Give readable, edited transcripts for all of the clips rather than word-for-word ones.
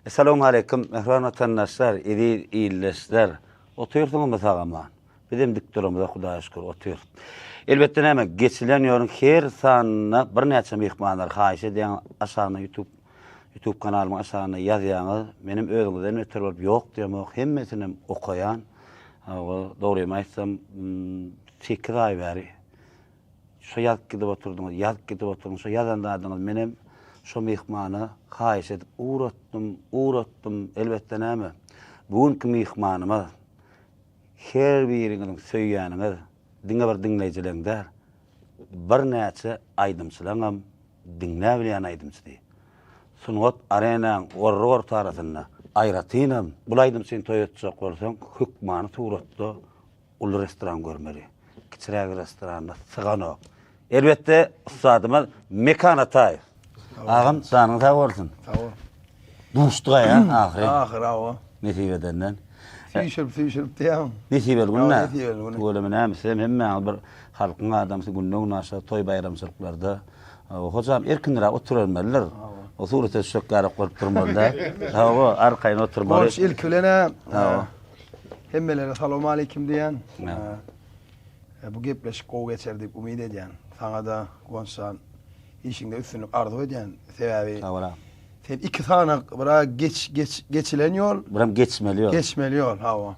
Essalawmaleýkim mähriban watandaşlar, eziz ildeşler. Otyrsyňyzmy sag-aman? Bizem dik duramyza Hudaýa şükür otyrys. Elbetde näme, geçilen ýoluň her sanynda birnäçe myhmanlar haýyş edýäňiz, aşagyna YouTube YouTube kanalymyň aşagyna ýazýaňyz. Menem özüňizden beter bolup ýok diýemok, hemmesinem okaýan. Hawa, dogrymy aýtsam, sekiz aý bäri Şo ýazyp gidip oturdyňyz, ýazyp gidip oturdyňyz, şo ýazan zadyňyz menem şo myhmana haýyş edip ugratdym, ugratdym. Elbetde näme, bu günki myhmanymyz her biriňiziň söýýäniňiz, diňe bir diňleýjileň däl, birnäçe aýdymçylaňam diňläbilýän aýdymçysy. Sungat arenaň orra-orta arasynda, aýratynam, bul aýdymçyny toý etjek bolsaň, hökmany suratda Uly restoran görmeli. Kiçiräk restoranda syganok. Elbetde ussadymyz Mekan Ataýew. Agam janyň sag bolsun. Sag bol. Duşduk aýa ahyry. Ahyry awa. Nesip edenden. Süýşürip süýşürip diýýäň. Nesibeli gün nä? Nesibeli gün. Tüweleme näme sizem hemmäňiz bir halkyň adamsy günde-günaşa toý baýramçylyklarda hojam erkinräk oturybermelidir. O surata düşjek ýarak bolup durmaly däl. Hawa, arkaýyn oturmaly. Goç ilki bilen-ä Hemmelere salowmaleýkim diýýän. Bu gepleşik gowy geçer diýip umyt edýän. Saňa-da Guwançjan işiňde üstünlik arzuw edýän. Sebäbi sen iki sany bira geç geç geçilen ýol. Biram geçmeli ýol. Geçmeli ýol, hawa.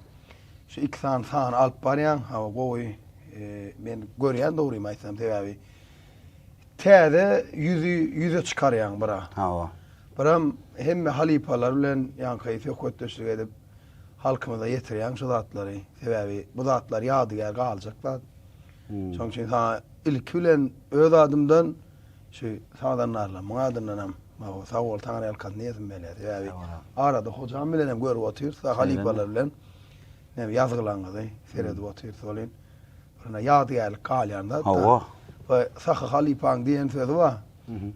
Şu iki sany sany alyp barýaň, hawa gowy. Men görýän dogrymy aýtsam sebäbi täze ýüzi ýüze çykarýaň bira. Hawa. Biram hemme halypalar bilen ýaňky söhbetdeşlik edip halkymyza ýetirýäň şu zatlary. Sebäbi bu zatlar ýadygär galjak zat. Şonuň üçin saňa ilki bilen öz adymdan şu sazandarlarymyň adyndanam sag bol Taňryýalkasyn diýesim gelýär. Sebäbi arada hojam bilenem görüp otyrys, halypalar bilen näme ýazgylaryňyzy seredip otyrys welin birine ýadygärlik galýan zat. Hawa. We Sahy halypaň diýen sözi bar.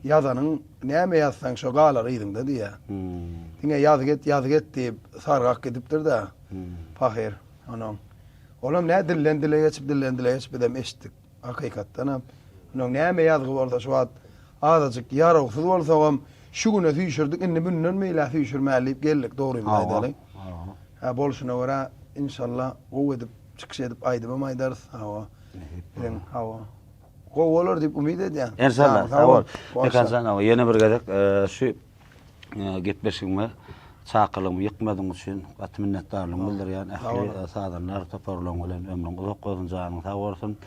Ýazanyň näme ýazsaň şo galar yzyňda diýýär. Diňe ýazgy et, ýazgy et diýip sargak gidipdir-de pahyr onuň. Olam nä dilden dile geçip, dilden dile geçip bizem eşitdik. Hakykatdanam onuň näme ýazgy bolsa şu wagt azajyk ýarawsyz bolsagam şu güne süýşürdik, indi mundan beýläk süýşürmäli diýip geldik dogrymyzy aýdaly. Hä bolşuna görä inşallah gowy edip çykyş edip aýdymam aýdarys. Hawa. Biziň hawa. Gowy bolar diýip umyt edýän. Enşalla, sag bol. Mekan jan, ýene bir gezek şu gepleşigime çakylygymy ýykmadyň üçin gaty minnetdarlygymy bildirýän. Ähli sazandar toparlaryň bilen ömrüň uzak bolsun, janyň sag bolsun.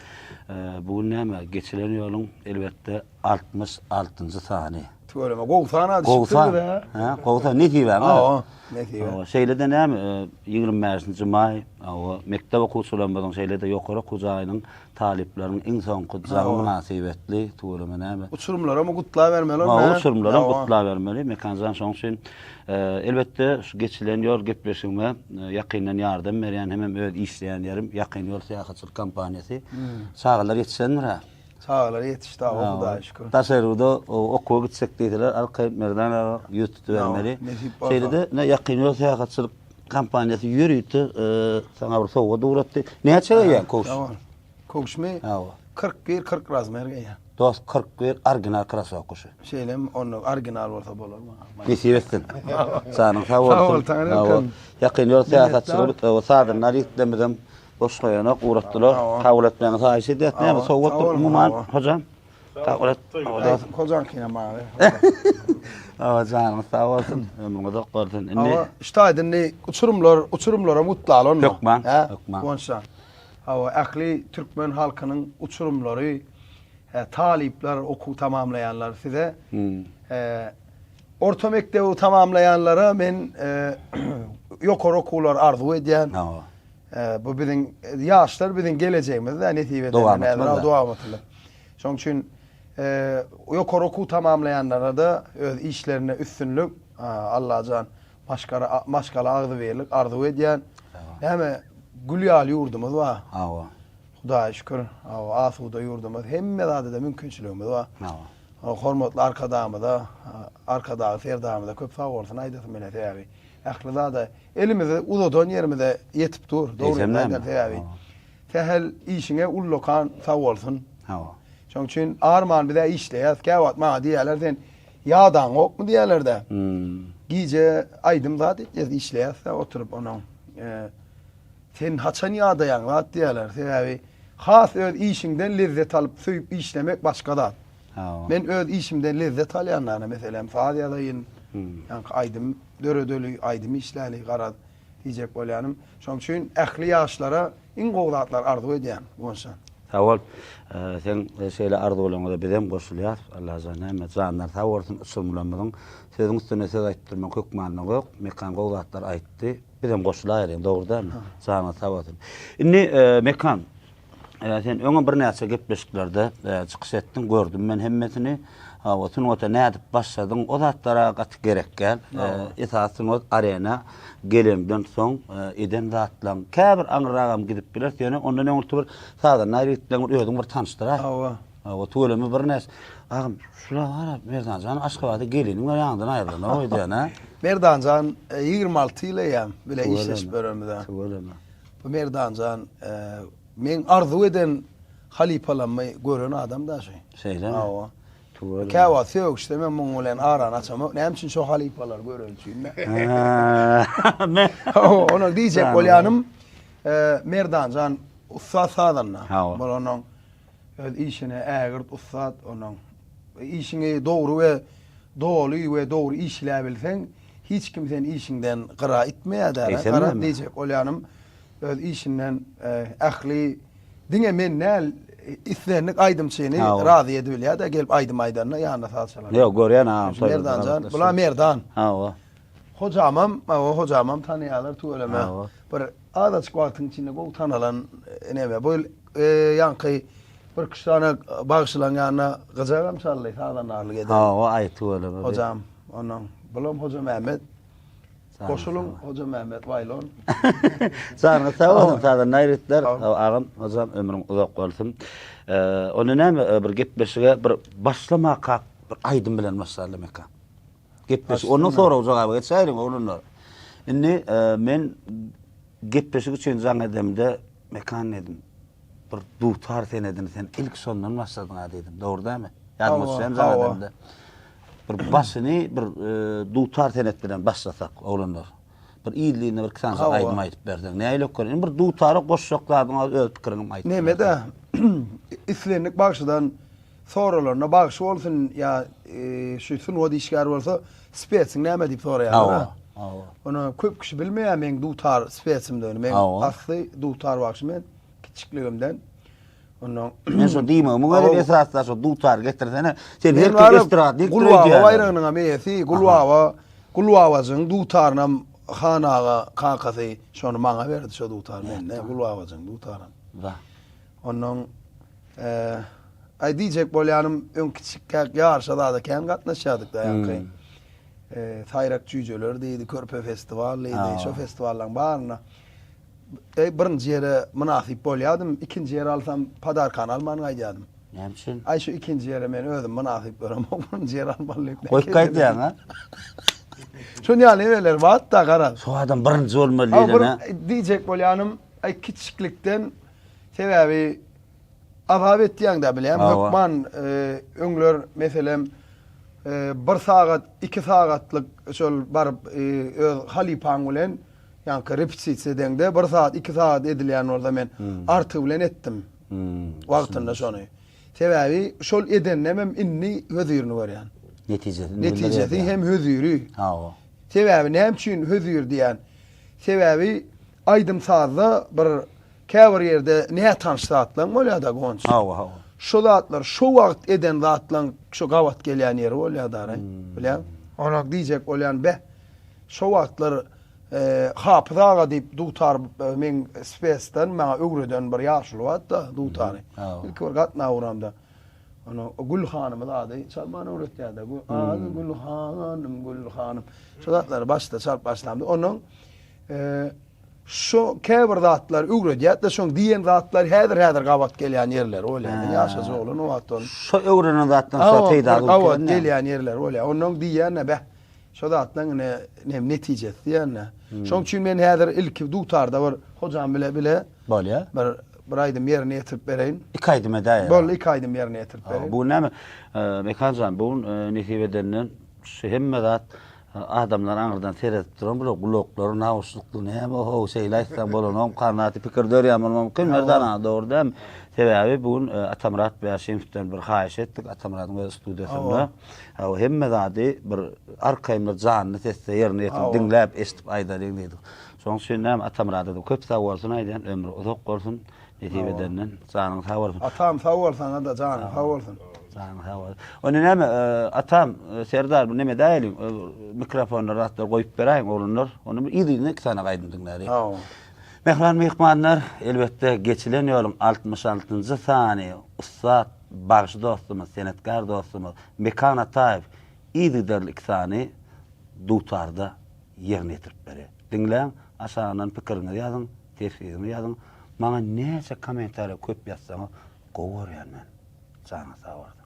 Bu gün näme, geçilen ýoluň elbetde 66-njy sany. Tüweleme, gowy sana düşüpdir biz-ä. Hä, gowy san, nesibäň. Hawa, nesibe. Şeýle-de näme, 25-nji maý, hawa, mekdep okuwçylarymyzyň, şeýle-de ýokary okuw jaýynyň Talyplaryň iň soňky jaňy mynasybetli tüweleme näme. Uçurymlaram gutlabermeli onda. Hawa uçurymlaram gutlabermeli Mekanjan şoň üçin elbetde şu geçilen ýol gepleşigime ýakyndan ýardam berýän hemem öz işleýän ýerim Ýakyn ýol syýahatçylyk kompaniýasy. Çagalar ýetişendir-ä. Çagalar ýetişdi aga Hudaýa şükür. Daşary ýurda okuwa gitjek diýseler arkaýyn Merdan aga ýüz tutubermeli. Şeýle-de Ýakyn ýol syýahatçylyk Kompaniýasy ýörite saňa bir sowgat ugratdy. Näçe geýýäň köwüş? Köwüşmi? Hawa. 41, 40 razmer geýýän. Dost 41 original krossowka şu. Şeýlemi? Onda original bolsa bolar maňa. Nesip etsin. Janyň sag bolsun. Sag bol, Taňryýalkasyn. Ýakyn ýol syýahatçylygy sazandar ýigitlerimizem boş goýanok, ugratdylar. Kabul etmegiňizi haýyş edýäs. Näme sowgatdyr umuman, hojam? Kabul et. Hojaňkyny maňa ber. Hawa, janyňyz sag bolsun, ömrüňiz uzak bolsun. Indi Hawa, şu taýda indi uçurymlar, uçurymlaram gutlaly onda. Hökman, hökman. Guwançjan. Hawa, ähli türkmen halkynyň uçurymlary, talyplar, okuw tamamlaýanlar size orta mekdebi tamamlaýanlara men ýokary okuwlar arzuw edýän. Hawa. Bu biziň ýaşlar biziň gelejegimiz-dä nesip eder. Dowamatymyz. Şonuň üçin ýokary okuw tamamlaýanlara-da öz işlerinde üstünlik, Allajan maşgala maşgala agzybirlik arzuw edýän. Näme gül ýaly ýurdumyz bar. Hawa. Hudaýa şükür, hawa, asuda ýurdumyz, hemme zada-da mümkinçiligimiz bar. Hawa. Hormatly Arkadagymyza, Arkadagly Serdarymyza köp sag bolsun aýdasym gelýär, sebäbi ähli zada elimizi uzadan ýerimize ýetip dur, dogryny aýdan sebäbi. Sähel işiňe ullakan sag bolsun. Hawa. Şoň üçin arman bizä işleýäs. Käwagt maňa diýýärler sen ýadaňokmy diýýärler-de. Gije aýdym zat etýäs, işleýäs-de oturyp onuň. Sen haçan ýadaýaň zat diýýärler. Sebäbi has öz işiňden lezzet alyp, söýüp işlemek başga zat. Men öz işimden lezzet alýan dana, meselem, saz ýazaýyn, ýaňky aýdym döredeli, aýdym işläli, garaz, diýjek bolýanym. Şonuň üçin ähli ýaşlara iň gowy zatlary arzuw edýän, Guwançjan. Sag bol. Seň şeýle arzuwlaryňyza bizem goşulýas. Allajan hemme janlary sag bolsun uçurymlarymyzyň. Sözüň üstüne söz aýdyp durmak hökmanlygy ýok. Mekan gowy zatlar aýtdy. Bizem goşulaýalyň, dogry dälmi? Janyňyz sag bolsun. Indi Mekan, sen öňem birnäçe gepleşiklerde çykyş etdiň, gördüm men hemmesini. Hawa, sungata nädip başladyň, o zatlara gaty gerek däl. Esasy sungat arena geleňden soň eden zatlaň käbir aňyrragam gidip bileris, ýöne ondan öňürti bir sazanda ýigitleň bir özüň bir tanyşdyraý. Hawa. Hawa, tüweleme birnäçe. Agam, şula gara Merdanjan Aşgabada geliniň we ýaňydan aýrylanok öýdýän, hä? Merdanjan 26 ýyl eýýäm bile işleşip ýörenimize. Tüweleme. Bu Merdanjan meň arzuw eden halypalammy gören adam da şu. Şeýlemi? Hawa. Tüweleme. Käwagt sögüşsem hem muň bilen arany açamok. Näme üçin şo halypalary göreni üçin. Men Hawa, onuň diýjek bolýanym Merdanjan ussat sazanda. Hawa. Bul onuň Öz işine ägirt ussat onuň. Işiňi dogry we doly we dogry işläbilseň, hiç kim seni işiňden gyra itmeýär-dä. Garaz diýjek bolýanym, öz işinden ähli diňe men däl, islendik aýdymçyny razy edibilýär-dä, gelip aýdym aýdanda ýanynda saz çalan. Ýok, görýän agam. Merdan jan, bula Merdan. Hawa. Hojamam, hawa, hojamam tanaýarlar tüweleme. Bir azajyk wagtyň içinde gowy tanalan neme. Bu ýyl ýaňky bir üç sany bagşylaň ýanyna gyjagam çaldy, sazandarlyk eden. Hawa, aý tüweleme. Hojam, onnoň bulam Hojamämmet. Goşulyň Hojamämmet Waýlon. Janyňyz sag bolsun, sazanda ýigitler. Agam, hojam ömrüň uzak bolsun. Onda näme bir gepleşige bir başlamakak bir aýdym bilen başlarly Mekan. Gepleşik. Ondan sorag jogaba geçäýeliň oglanlar. Indi e, men gepleşik üçin jaň edemde Mekan dedim. Bir dutar senedini sen ilk şondan başladyň ha dedim. Dogry dälmi? Ýadyma düşýän jaň edemde. Bir başyny bir e, dutar senet bilen başlasak oglanlar. Bir ýylyna bir iki sany aýdym aýdyp berseň. Nähili ökür? Indi bir dutara goşjak zadyň öz pikiriňi aýt. Neme-de islendik bagşydan Soralanda bagşy bolsun ýa şu sungat işgäri bolsa spesiň näme diýip soraýarlar. Hawa. Hawa. Ony köp kişi bilmeýär meň dutar spesimdigini. Meň asly dutar bagşy men kiçikligimden. Ondan Men şo diýmegimiň özi esasda şo dutar getirsene. Sen her kim estradnik Gulbaba baýragynyň hem eýesi, Gulbaba, Gulbabajygyň dutarynam Han aga kakasy şony maňa berdi şo dutary mende Gulbabajygyň dutaryn. Ondan Aý diýjek bolýanym öň kiçikkäk ýaryşa zada kän gatnaşýardyk-da ýaňky. Saýrak jüýjeler diýdi, körpe festiwal diýdi. Şo festiwallaryň barynda birinji ýere mynasyp bolýardym. Ikinji ýeri alsam podarkany alman gaýdýardym. Näme üçin? Aý şu ikinji ýere men özüm mynasyp göremok, birinji ýeri almaly diýip. Goýup gaýdýaň a? Şon ýaly nemeler bar-da garaz. Şo adam birinji bolmaly diýlen a? Diýjek bolýanym, aý kiçiklikden sebäbi Azap etýäň-dä bilýäň, hökman öňler meselem bir sagat, iki sagatlyk şol baryp öz halypaň bilen ýaňky repetisiýa edeňde bir sagat, iki sagat edilýän bolsa men artygy bilen etdim wagtynda şony. Sebäbi şol edendemem indi hözirini görýän. Netijesini Netijesi hem höziri. Hawa. Sebäbi näme üçin hözir diýýän? Sebäbi aýdym-sazda bir Käbir ýerde nätanyş zatlaň bolýada Gonç. Hawa hawa. Şo zatlar şo wagt eden zatlaň şo gabat gelýän ýeri bolýa daraý. Bilýäň? Onak diýjek bolýan beh. Şo wagtlar Hapyz aga diýip dutar meň spesden maňa öwreden bir ýaşuly bardy-da dutary. Ilki bir gatnap uramda. Ona Gül hanymyz ady çalmany öwretýärdi. Gül hanym, Gül hanym. Şo zatlary başda çalyp başlamda. Ondan Şo käbir zatlary öwredýärdi-de, şoň diýen zatlary häzir-häzir gabat gelýän ýerleri bolýar. Men ýaşajyk oglan o wagt ony. Şo öwrenen zatdan soň peýdaly bolup Gabat gelýän ýerleri bolýar. Onnoň diýýän-de, beh, şo zatlaň ine nem netijesi diýýän-de. Şoň üçin men häzir ilki dutarda bir hojam bile bile Bolýar. Bir bir aýdym ýerine ýetirip bereýin. Iki aýdym edäýer. Boldy, iki aýdym ýerine ýetirip bereýin. Bu näme? Mekan jan, bu gün nesip edenden şu hemme zat. Adamlar aňyrdan seredip duran bular gulaklary nauşnikli näme how şeýle aýtsaň bolanok kanaty pikir dörýän bolmagy mümkin Merdan aga dogry dälmi? Sebäbi bu gün Atamyrat Bäşimowdan bir haýyş etdik Atamyradyň öz studiýasynda hawa hemme zady bir arkaýyn bir janly sesde ýerine ýetirip diňläp eşidip aýdalyň diýdik. Şonuň üçin näme Atamyrada-da köp sag bolsun aýdýan ömri uzak bolsun. Nesip edenden janyň sag bolsun. Atam sag bol saňa-da janyň sag bolsun. Janyň sag bolsun. Onda näme atam Serdar bu neme däýeliň mikrofonlar zatlar goýup beräýiň oglanlar. Onda bir yz-yzyna iki sany aýdym diňläliň. Hawa. Mähriban myhmanlar, elbetde geçilen ýoluň 66-njy sany ussat bagşy dostumyz, senetkär dostumyz Mekan Ataýew yzygiderli iki sany dutarda ýerine ýetirip berýär. Diňläň, aşagyndan pikiriňizi ýazyň. Teswiriňizi ýazyň. Maňa näçe kommentariýa köp ýazsaňyz gowy görýän men. Janyňyz sag bolsun.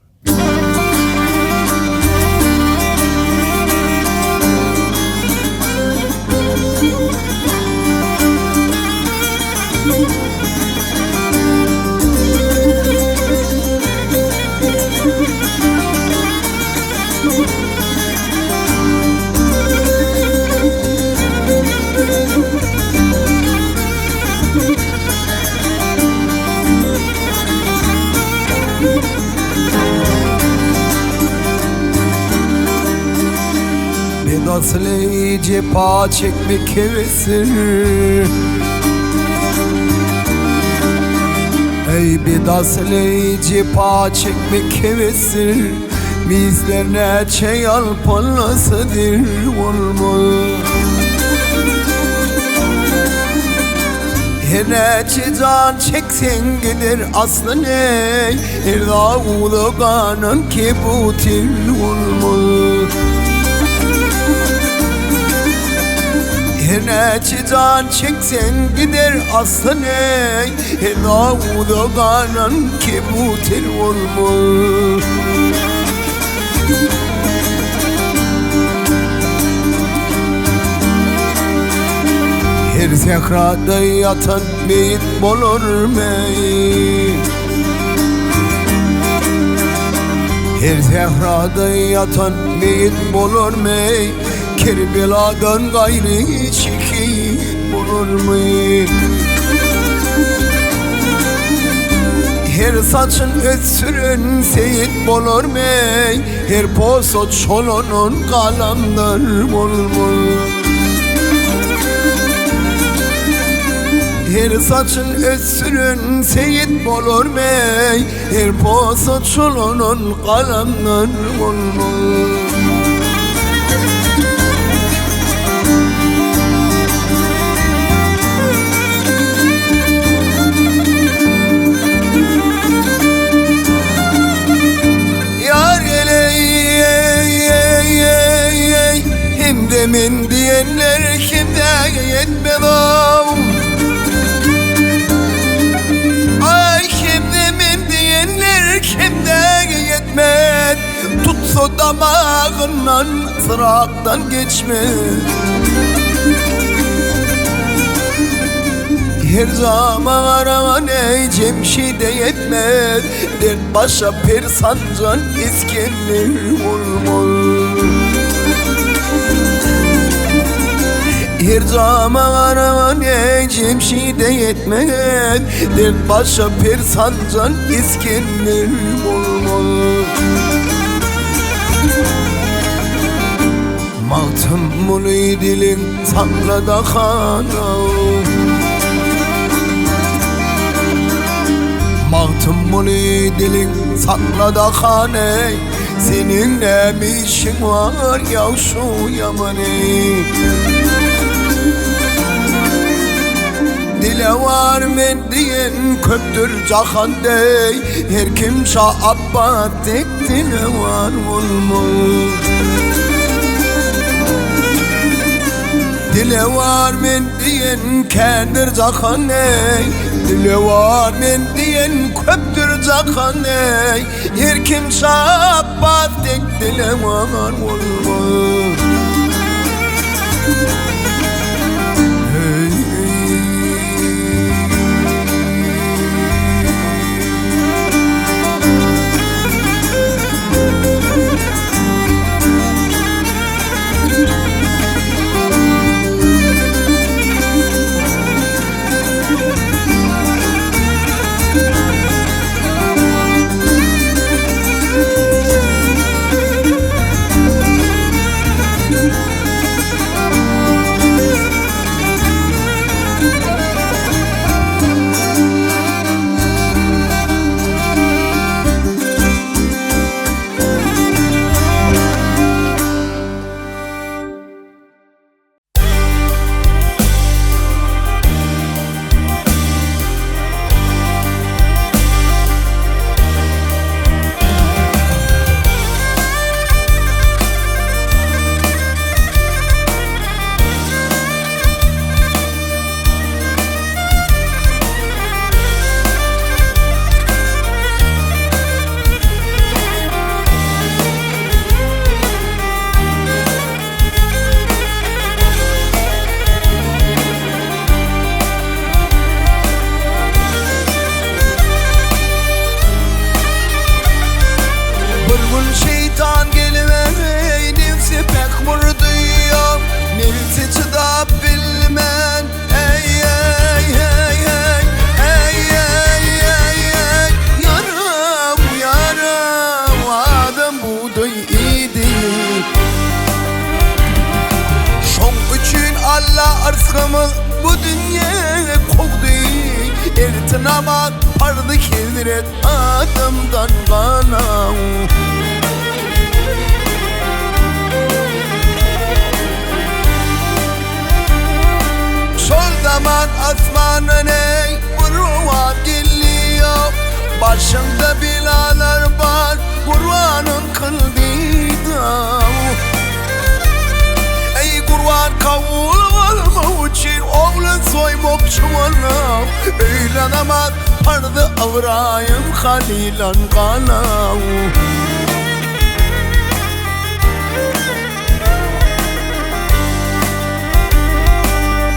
Bedasly cepa çekmek hevesir Ey bedasly cepa çekmek hevesir Bizler neçe yalpalasadır olmaz Her neçe can çeksen gider aslı ne Her dağda kanan kebutir olmaz Her neçe can çeksen gider aslı ne Her dağda kanan kebutir olmaz Her sährada ýatan meýit bolar meý Her sährada ýatan meýit bolar meý Kerbeladan gaýry şehit bolarmy Her saçyn ösdüren seýit bolarmy Her posa çolanan galamdar bolmaz Her saçyn ösdüren seýit bolarmy Her posa çolanan galamdar bolmaz Ýar geleý Hemde men diýenler kimde ýetmez-ow Aý hemde men diýenler kimde ýetmez Tutsa damagyndan syratdan geçmez Her jama garagan eý Jemşide ýetmez Dert başa per sanjan Isgender bolmaz Her jama garagan eý Jemşide ýetmez Dert başa per sanjan Isgender bolmaz Magtymguly dilin sakla-da hana Magtymguly dilin sakla-da hany Seniň näme işiň bar ýagşy ýamany Dilewar men diýen köpdür jahan deý Her kim şa Apbas dek dilewar bolmaz Dilewar men diýen kändir jahan eý Dilewar men diýen köpdür jahan eý Her kim şa Apbas dek dilewar bolmaz Hey. bugdaý iýdi. Şoň üçin Alla yrsgymyz bu dünýä kowdy. Erti namaz parzy hezret adamdan gala. Şol zaman asmandan eý bir owaz gelýär, Başyňda belalar bar, Gurbanyň kyldy-da. Eý Gurban kabul bolmak üçin oglan soýmakçy bolam, Öýle namaz parzy Ybraýym Halylan galam.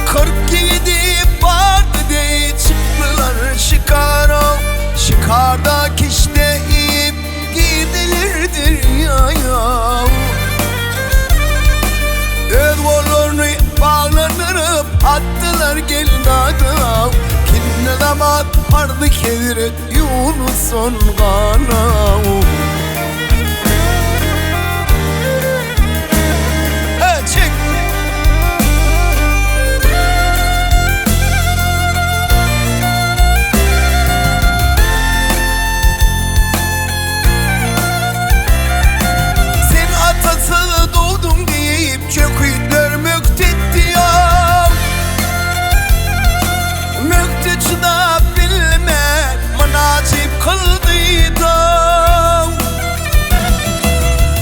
47 bardy deý çykdylar şikara Şikarda kişde iýip girdiler derýaýa Öz gollaryny baglandyryp atdylar geldada Kinde zaman pardy hezret Ýunusun gana Sen atasy dogdum diýip çökütler möktetdi ýa. Mökde çydap bilmän mynasyp kyldy daw.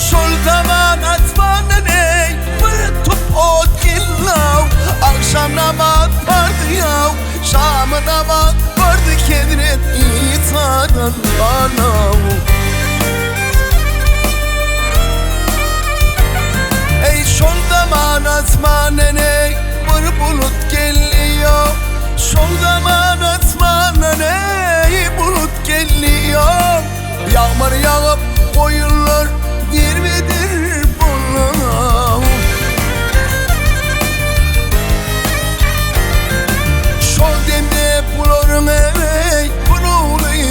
Şol zaman asmandan eý bir tup ot geldi-aw. Agşam namaz pardy ýaw, şamy namaz pardy Hezret Isadan galaw. Eý şol zaman asmandan eý bir bulut geldi-aw. Şol zaman asmandan eý bulut geldi-aw. Ýagmyr ýagyp goýunlar derbedir bolan. Şol demde bularyň eý bir ogly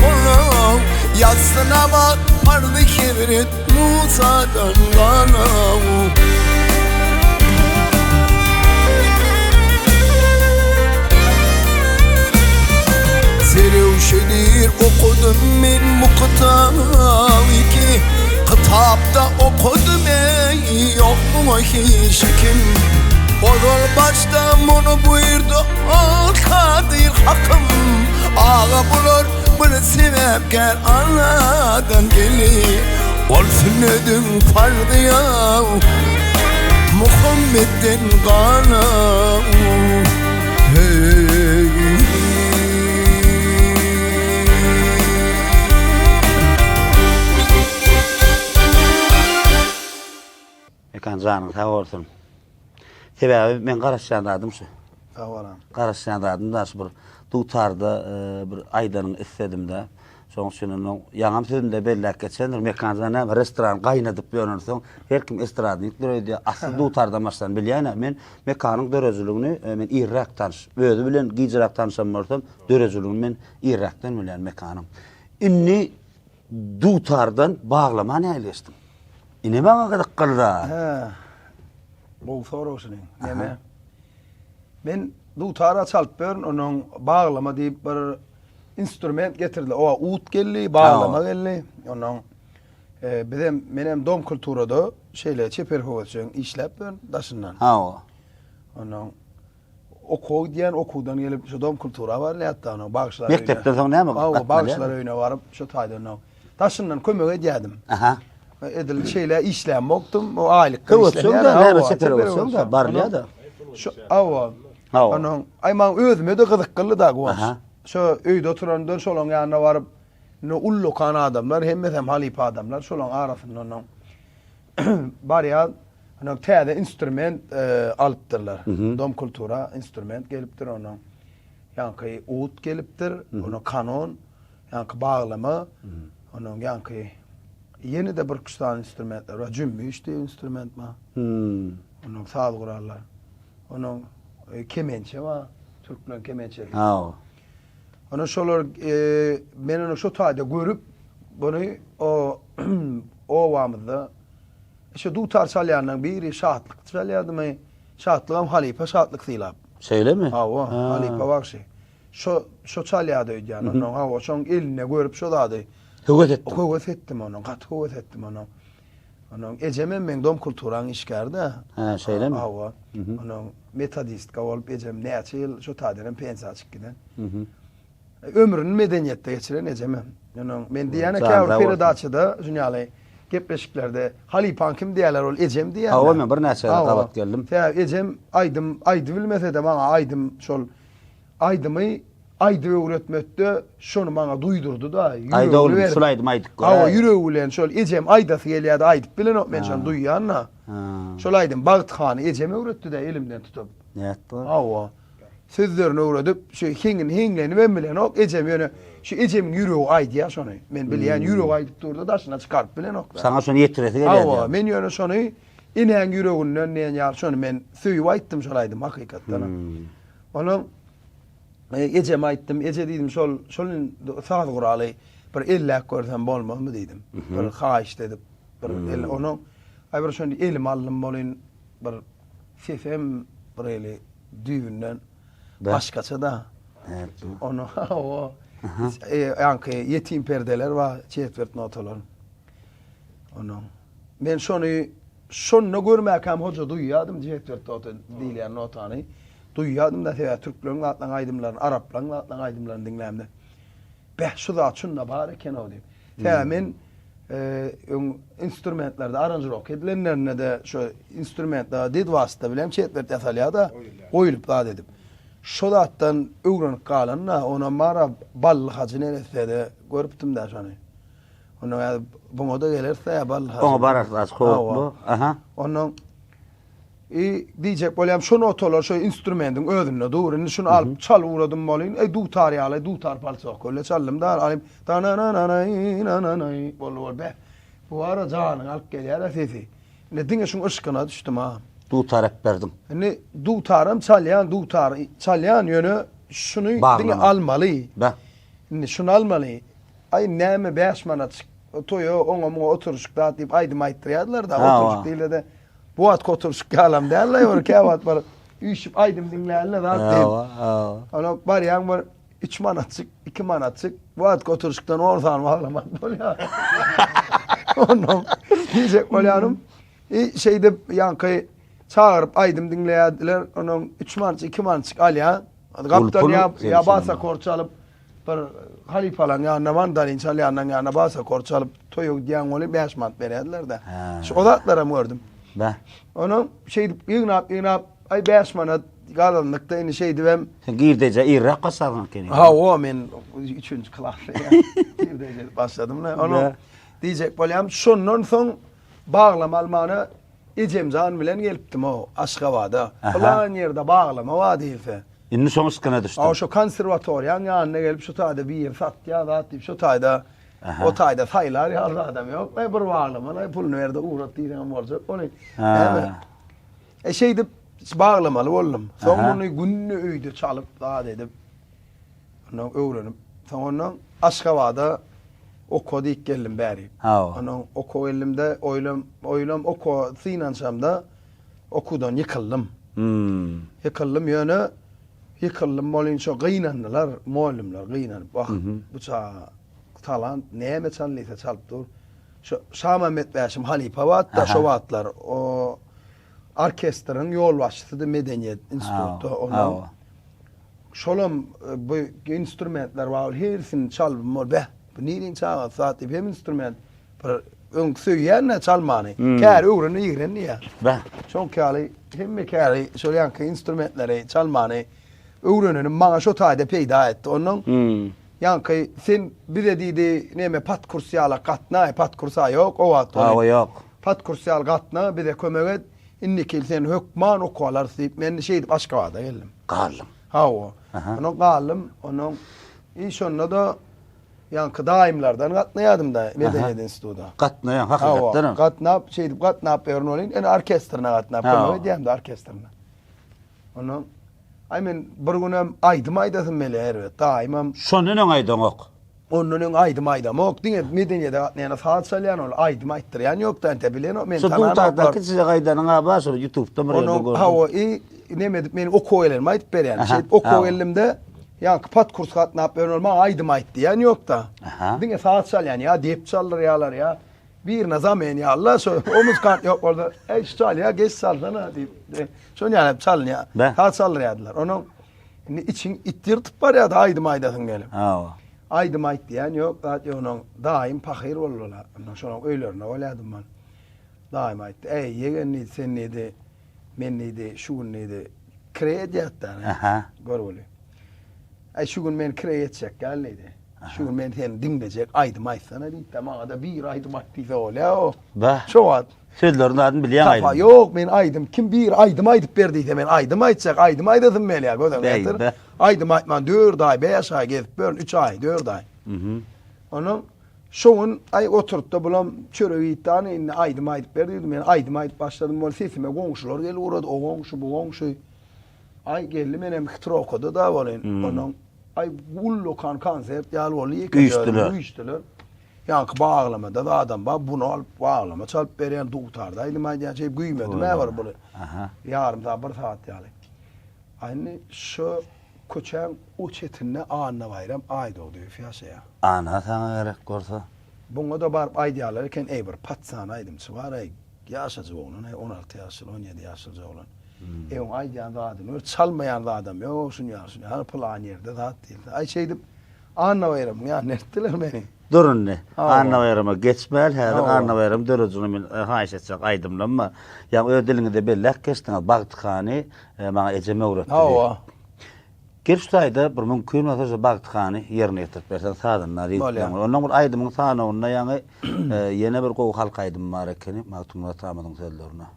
bolan. Ýatsy namaz parzy hezret Musadan galan. Zerewşedir okudym men bu kitaby ki, Kitapda okudym eý ýok muňa hiç şekim. Ozal başda muny buýurdy ol Kadyr Hakym, Aga bular bir sebäpkär Alladan geldi. Ol sünnediň parzy ýa Muhammetden galan. Hey. Mekan janyň sag bolsun. Sebäbi men garaşýan zadym şu. Sag bolam. Garaşýan zadym da şu bir dutarda e, bir aýdanyňy isledim-de. Şonuň üçin onuň ýaňam sözünde belläp geçendir. Mekan jan näme restoran gaýnadyp ýörensoň her kim estradnikdir öýdýär. Asly dutardan başlan bilýän-ä. Men Mekanyň döredijiligini e, men irräk tanyş. Özi bilen gijräk tanyşan bolsam, döredijiligini men irräkden bilýän Mekanyň. Indi dutardan baglama nähili geçdiň? Ine maňa gyzykly zat. Hä. Gowy sorag şuny. Neme? Men dutara çalyp ýörün, onuň baglama diýip bir instrument getirdiler. Owa ut geldi, baglama geldi. Onuň e, bizem menem dom kulturada şeýle çeper höwesjeň işläp ýörün daşyndan. Hawa. Onuň Okuwa gidýän, okuwdan gelip şu dom kultura barylýardy onuň bagşylar öýüne. Mekdepden soň näme Hawa, bagşylar öýüne baryp şu taýdan onuň daşyndan kömek edýärdim. Aha. Edil şeýle işlämokdym, o aýlyk işleýärdim. Näme çeper höwesjeň-de barylýar-da. Şu hawa. Hawa. Onuň aý maňa özüme-de gyzyklydy-da Guwanç. Aha. Şu öýde oturandan şolaň ýanyna baryp, indi ullakan adamlar, hemmesem halypa adamlar, şolaň arasynda onuň barýar. Onuň täze instrument alypdyrlar. Dom kultura instrument gelipdir onuň. Ýaňky ud gelipdir, onuň kanon, ýaňky baglama, onuň ýaňky ýene-de bir üç sany instrumentler bar. Jümmüş diýen instrument bar. Onuň saz gurallar. Onuň kemençe bar, türkmen kemençesi. Hawa. Ona şolar men ony şo taýda görüp, buny o. obamyzda şu dutar çalýanlaryň biri Şatlyk çalýardymy? Şatlygam halypa Şatlyk Sylap. Şeýlemi? Hawa, halypa bagşy. Şo şo çalýardy öýdýän. Ondan hawa şoň elinde görüp şo zady. Höwes etdim. Höwes etdim ondan, gaty höwes etdim ondan. Ondan ejemem meň dom kulturaň işgäri-de. Hä, şeýlemi? Hawa. Ondan metodistka bolup ejem näçe ýyl şo taýdan hem pensiýa çykyp giden. Ömrüni medeniýetde geçiren ejemem. Ondan men diýýän käbir peredaçada şuny ýaly gepleşiklerde halypaň kim diýýärler ol ejem diýýär. Hawa men birnäçe gezek gabat geldim. Sebäbi ejem aýdym aýdybilmese-de maňa aýdym şol Aýdymy aýdyp öwretmekde şony maňa duýdurdy-da, Aýt oglum, şul aýdymy aýdyp gör. Hawa, ýüregi bilen şol ejem aýdasy gelýärdi, aýdyp bilenok, men şony duýýan-da. Şol aýdym Bagt hany ejem öwretdi-de elimden tutup. Nätdi ol? Hawa. Sözlerini öwredip, şu heňini heňlenibem bilenok ejem, ýöne şu ejemiň ýüregi aýdýar şony. Men bilýän, ýüregi aýdyp dur-da, daşyna çykaryp bilenok-da. Saňa şony ýetiresi gelýär. Hawa, men ýöne şony enäň ýüreginden diýen ýaly şony men söýüp aýtdym şol aýdymy hakykatdanam. Onuň ejeme aýtdym, eje diýdim, şol şol saz guraly bir elläp görsem bolmazmy diýdim. Bir haýyşt edip bir el onuň aý bir şony elime aldym bolyn bir sesem bir eli düýbünden başgaça-da. Onu o ýaňky ýetim perdeler bar, çetwert notalar. Onuň men şony şonda görmäkäm hoja duýýardym çetwert nota diýilýän notany. Duýýardym-da sebäbi türkleriň zatlaryň aýdymlaryny, araplaryň zatlaryň aýdymlaryny diňlämde. Beh, şu zat şunda bar eken-ow diýip. Sebäbi men öň instrumentlerde aranžirowka edilenlerinde-de şu instrumentler dedwasda bilen çetwert ýasalýar-da, goýulyp zat edip. Şo zatdan öwrenip galan-da, onam bar-a Bally Hajy neresse-de görüpdim-dä şony. Ondan häzir buňa-da geleris-dä, Bally Hajy. Oňa bararys az howlukma. Aha. Ondan I diýjek bolýam şo notalar şo instrumentiň özünde dur. Indi şuny alyp çalyp ugradym bolyn. Eý dutar ýaly dutar palçok öyle çaldym da alyp ta na na na na na na na boldy bol be. Bu ara janyňy alyp gelýär sesi. Indi diňe şuň yşkyna düşdüm ha. Dutar äpberdiň. Indi dutaram çalýan dutar çalýan ýöne şuny diňe almaly. Be. Indi şuny almaly. Aý näme 5 manatjyk toýa oňa muňa oturyşyk zat diýip aýdym aýtdyrýardylar da oturyşyk diýilede Bu wagt oturyşyk ýalam däl-le, bir käwagt bir üýşüp aýdym diňlänle zat diýip. Hawa, hawa. Ona barýaň bir 3 manatjyk, 2 manatjyk, bu wagt oturyşykdan 10 sany baglamak bolýar. Ondan diýjek bolýanym, e, şeýdip ýaňky çagyryp aýdym diňleýärdiler, onuň 3 manatjyk, 2 manatjyk alýar. Gapdal ýa ýa basa kor çalyp Bir halypalaryň ýanyna mandolin çalýanyň ýanyna basa kor çalyp toýa gidýän weli 5 manat berýärdiler-de. Şu o zatlaram gördüm. Bä. Onam şeýdip ýygnap ýygnap aý 5 manat gazandyk-da indi şeýdibem. Sen girdejä irräk başladyň ekeniň. Hawa men 3-nji klasda girdejä başladym-da. Onam diýjek bolýam şondan soň baglama almana Ejemjan bilen gelipdim-ow Aşgabada. Pylan ýerde baglama bar diýilse. Indi şoň yşkyna düşdüň. Hawa, şo konserwatoriýaň ýanyna gelip şu taýda biri satýar zat diýip, şo taýda o taýda saýlar ýaly zadam ýok. Aý bir baglama-laý puluny ber-de ugrat diýseňem boljak ony. Näme? E şeýdip baglamaly boldum. Soň muny günde öýde çalyp zat edip ondan öwrenip, soň ondan Aşgabada okuwa diýip geldim bäri. Hawa. Ondan okuwa geldim-de, oýlam, oýlam okuwa synanyşamda okuwdan ýykyldym. Hmm. Ýykyldym ýöne ýykyldym bolynça gynandylar, mugallymlar gynanyp, wah, bu çaga talant, näme çal diýse çalyp dur. Şo Şamämmet Bäşim halypa bardy-da şo wagtlar, o orkestriň ýolbaşçysydy medeniýet institutda. Ondan şolam bu instrumentler bar, hersini çalbym bol, beh, bu niriň çagasy zat diýip hem instrument bir öň söýýän-de çalmany. Käri öwrenip ýigren diýýär. Beh. Şoňky ýaly hemme käri şol ýaňky instrumentleri çalmany öwrenenim maňa şo taýda peýda etdi. Ondan ýaňky sen bize diýdi, neme pat kurs ýalak gatnaý, pat kursa ýok o wagt. Hawa ýok. Pat kurs ýaly gatna, bize kömek et. Indiki ýyl seni hökman okuwa alarys diýip, men şeýdip Aşgabada geldim. Galdyň. Hawa. Ondan galdym. Ondan i şonda-da ýaňky daýymlardan gatnaýardym-da medeniýet instituta. Gatnaýaň, hakykatdanam. Hawa, gatnap, şeýdip gatnap ýörün welin, ene orkestrine gatnap, kömek edýärdim-de orkestrine. Ondan aý men bir günem aýdym aýdasym gelýär erbet. Daýymam. Şondan öň aýdaňok. Ondan öň aýdym aýdamok, diňe medeniýete gatnaýana saz çalýan ol, aýdym aýtdyrýan ýokdy ente bilenok meni Şu tananoklar. dutardaky size gaýdanyň a bar şol ýutubda bir ýerde Onuň gördüm. hawa i neme edip meni okuwa gelenimi aýdyp berýän. Aha, Şeýdip okuwa hawa. geldimde ýaňky podkurs gatnap ýören ol maňa aýdym aýt diýýän ýokda. Aha. Diňe saz çalýan ýa dep çaldyrýarlar ýa birine zamen ýaly şo o muzykant ýok bolsa eý şu çalýa geç çalsana diýip şon ýaly edip çalynýar. Be. Saz çaldyrýardylar. Onuň Indi içiň it ýyrtyp barýardy aýdym aýdasyň gelip. Hawa. Aýdym aýt diýen ýok, zat ýok. Onuň daýym pahyr boldular. Ondan şolaň öýlerinde bolýardym men. Daýym aýtdy, Eý, ýegen diýdi, sen diýdi, men diýdi, şu gün diýdi, kireý edýäs-dä. Aha. Görgüli. Äý, şu gün men kireý etjek däl diýdi. Şu gün men seni diňlejek, aýdym aýtsana diýdi-de, maňa-da bir aýdym aýt diýse bolýa-ow. Bah. Şo wagt. Sözlerini adyny bilýäň Sapa, aýdymyň. ýok, men aýdym, kim biri aýdym aýdyp ber diýse, men aýdym aýtjak, aýdym aýdasym gelýär, göz öňüne getir. Beý, be. Aýdym aýtman dört aý, bäş aý gezip ýörün, üç aý, dört aý. Ondan şo gün, aý, oturyp-da bulam çörek iýipdi, hany indi aýdym aýdyp ber diýdi. Men aýdym aýdyp başladym, ol sesime goňşular gelip ugrady, o goňşy, bu goňşy. Aý, geldi, menem hitrokada-da bolyn. Ondan, aý, ullakan konsert ýaly boldy, ýeke Üýşdüler. Üýşdüler. Ýaňky baglamada zadam bar, buny alyp baglama çalyp berýän, dutarda aýdym aýdýan, şeýdip güýmedim-ä bir buly. Ýarym sagat, bir sagat ýaly. A indi şu köçäň o çetinde Annabaýram Aýdogdyýew ýaşaýar. Ana saňa gerek bolsa. Buňa-da baryp aýdýarlar eken, eý bir patsan aýdymçy bar-eý, ýaşajyk oglan-eý, 16 ýaşly, 17 ýaşlyja oglan. Eý oň aýdýan zadyny gör, çalmaýan zadam ýok, şuny ýaly, şuny ýaly, pylan ýerde zat diýilse. Aý şeýdip Annabaýramyň ýanyna eltdiler meni. Dur indi. Hawa. Annabaýrama geçmäli. Häzir Hawa. Annabaýram döredijiligine men haýyş etjek aýdymlam bar. Ýaňy öz diliňizde belläp geçdiňiz, Bagty hany maňa ejem öwretdi diýip. Hawa. Gel şu taýda bir mümkin bolsa şu Bagty hany ýerine ýetirip berseň sazynda diýip. Bolýar. Ondan bir aýdymyň sanawynda ýaňy ýene bir gowy halk aýdymy bar ekeni Magtymguly atamyzyň sözlerine.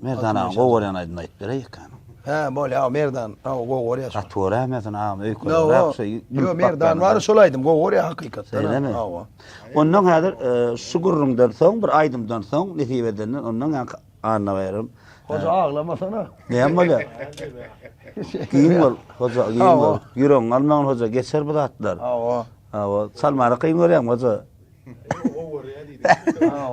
Merdan aga gowy görýän aýdymyny aýdyp beräý ekany. Hä, bolýa, Merdan aga gowy görýär şony. Gaty göräýmesin agam öýkeläp şo. Ýok, Merdan bar şol aýdym gowy görýär hakykatdan. Şeýlemi? Hawa. Ondan häzir şu gürrüňden soň bir aýdymdan soň nesip edenden ondan ýaňky Annabaýram. Hoja aglamasana. Näme bolýar? Giň bol, hoja, giň bol. Ýüregiňi almagyn hoja, geçer bu zatlar. Hawa. Hawa, çalmany kyn görýäňmi hoja?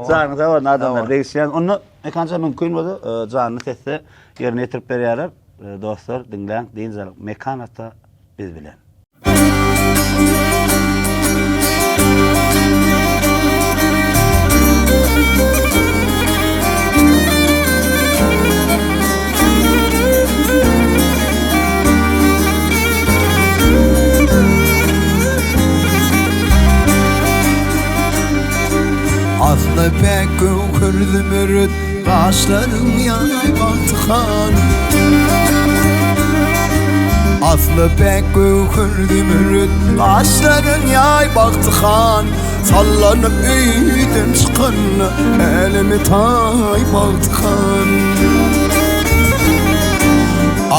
Janyň sag bolsun adamlar degişýän. Onda Mekanjan mümkin bolsa e, janly sesde ýerine ýetirip berýärler. E, dostlar diňläň, dynç alyň. Mekan ata biz bilen. Asly pek göwher zümrüt Gaşlaryň ýaý Bagty han Asly pek göwher zümrüt Gaşlaryň ýaý Bagty han Sallanyp öýden çykanda Äleme taý Bagty han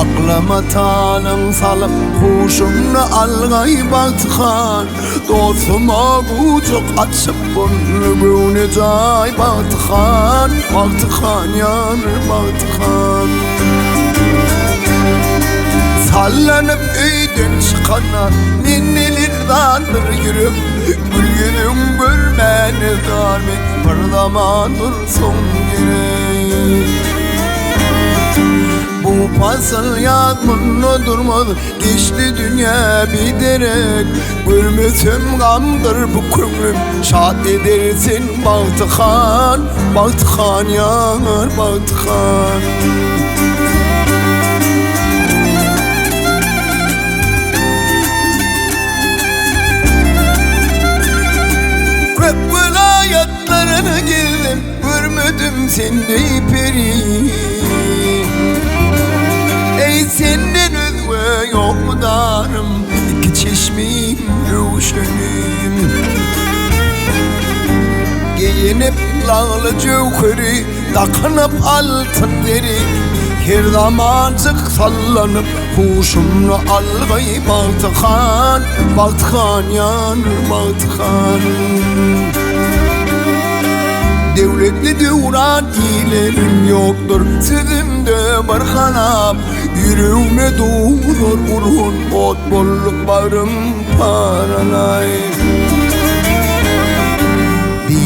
Aklyma talaň salyp Huşumny algaý Bagty han Dostuma gujak açyp Boldy göwne jaý Bagty han, Bagty han ýar Bagty han. Sallanyp öýden çykana Men neler zandyr ýürek Gül ýüzüň görmäne zar men Bir zaman dursaň gerek. Bu pasyl ýaz munda durmaz Geçdi dünýä biderek Görmesem gamdyr bu köňlüm Şat eder sen Bagty han Bagty han ýar Bagty han Köp welaýatlaryny gezdim Görmedim sendey peri Eý senden özge ýok mydarym Iki çeşmim röwşenim Geýinip lagly jöwheri Dakynyp altyn zeri Her zamanjyk sallanyp Huşumny algaý Bagty han Bagty han ýar Bagty han Döwletli döwran ilerim ýokdur Sözümde bir halap Ýüregime duzar urun Ot boldy bagrym paralaý.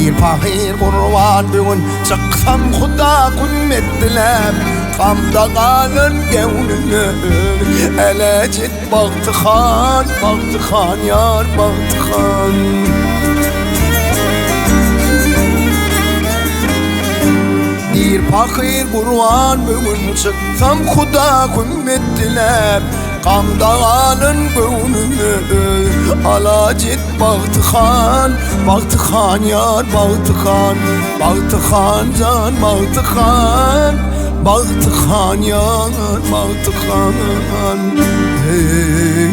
Diýr pahyr Gurban bu gün çyksam Huda hümmet diläp, Gamda galan göwnüme Äläç et Bagty han, Bagty han ýar, Bagty han. Diýr pahyr Gurban bu gün çyksam Huda hümmet diläp, Gamda galan göwnüme Alaç et Bagty han, Bagty han ýar, Bagty han, Bagty han jan, Bagty han, Bagty han ýar, Bagty han, heý.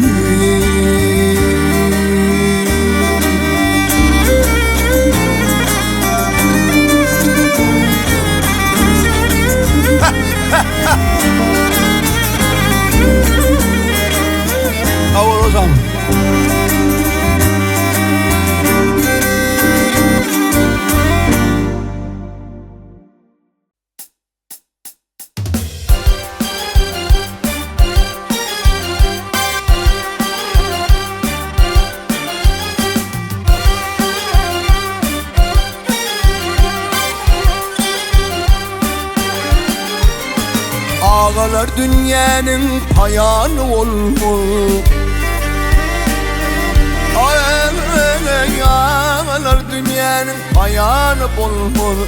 Sag bol hojam. Agalar dünýäniň paýany bolmaz. Agalar dünýäniň paýany bolmaz.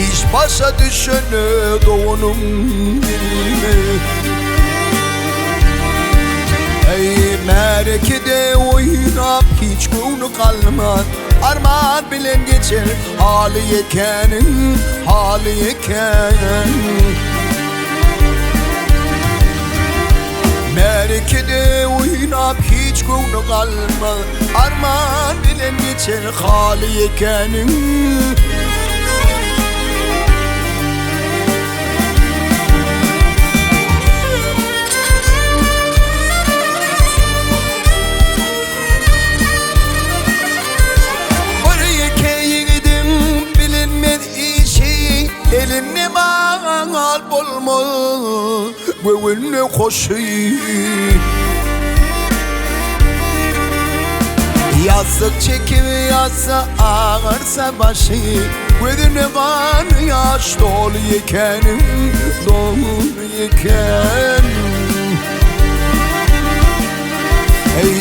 Iş başa düşene doganym bilmez. Eý, märekede oýnap hiç göwni galmaz. Arman bilen geçer haly ýekäniň, haly ýekäniň. Märekede oýnap hiç göwni galmaz, Arman bilen geçer haly ýekäniň. Bir ýeke ýigidiň bilinmez işi, Elinde mal bolmaz, göwünde hoşy. Ýassyk çekip ýatsa agyrsa başy, Gözüne gan ýaş doly ýekäniň, doly ýekäniň.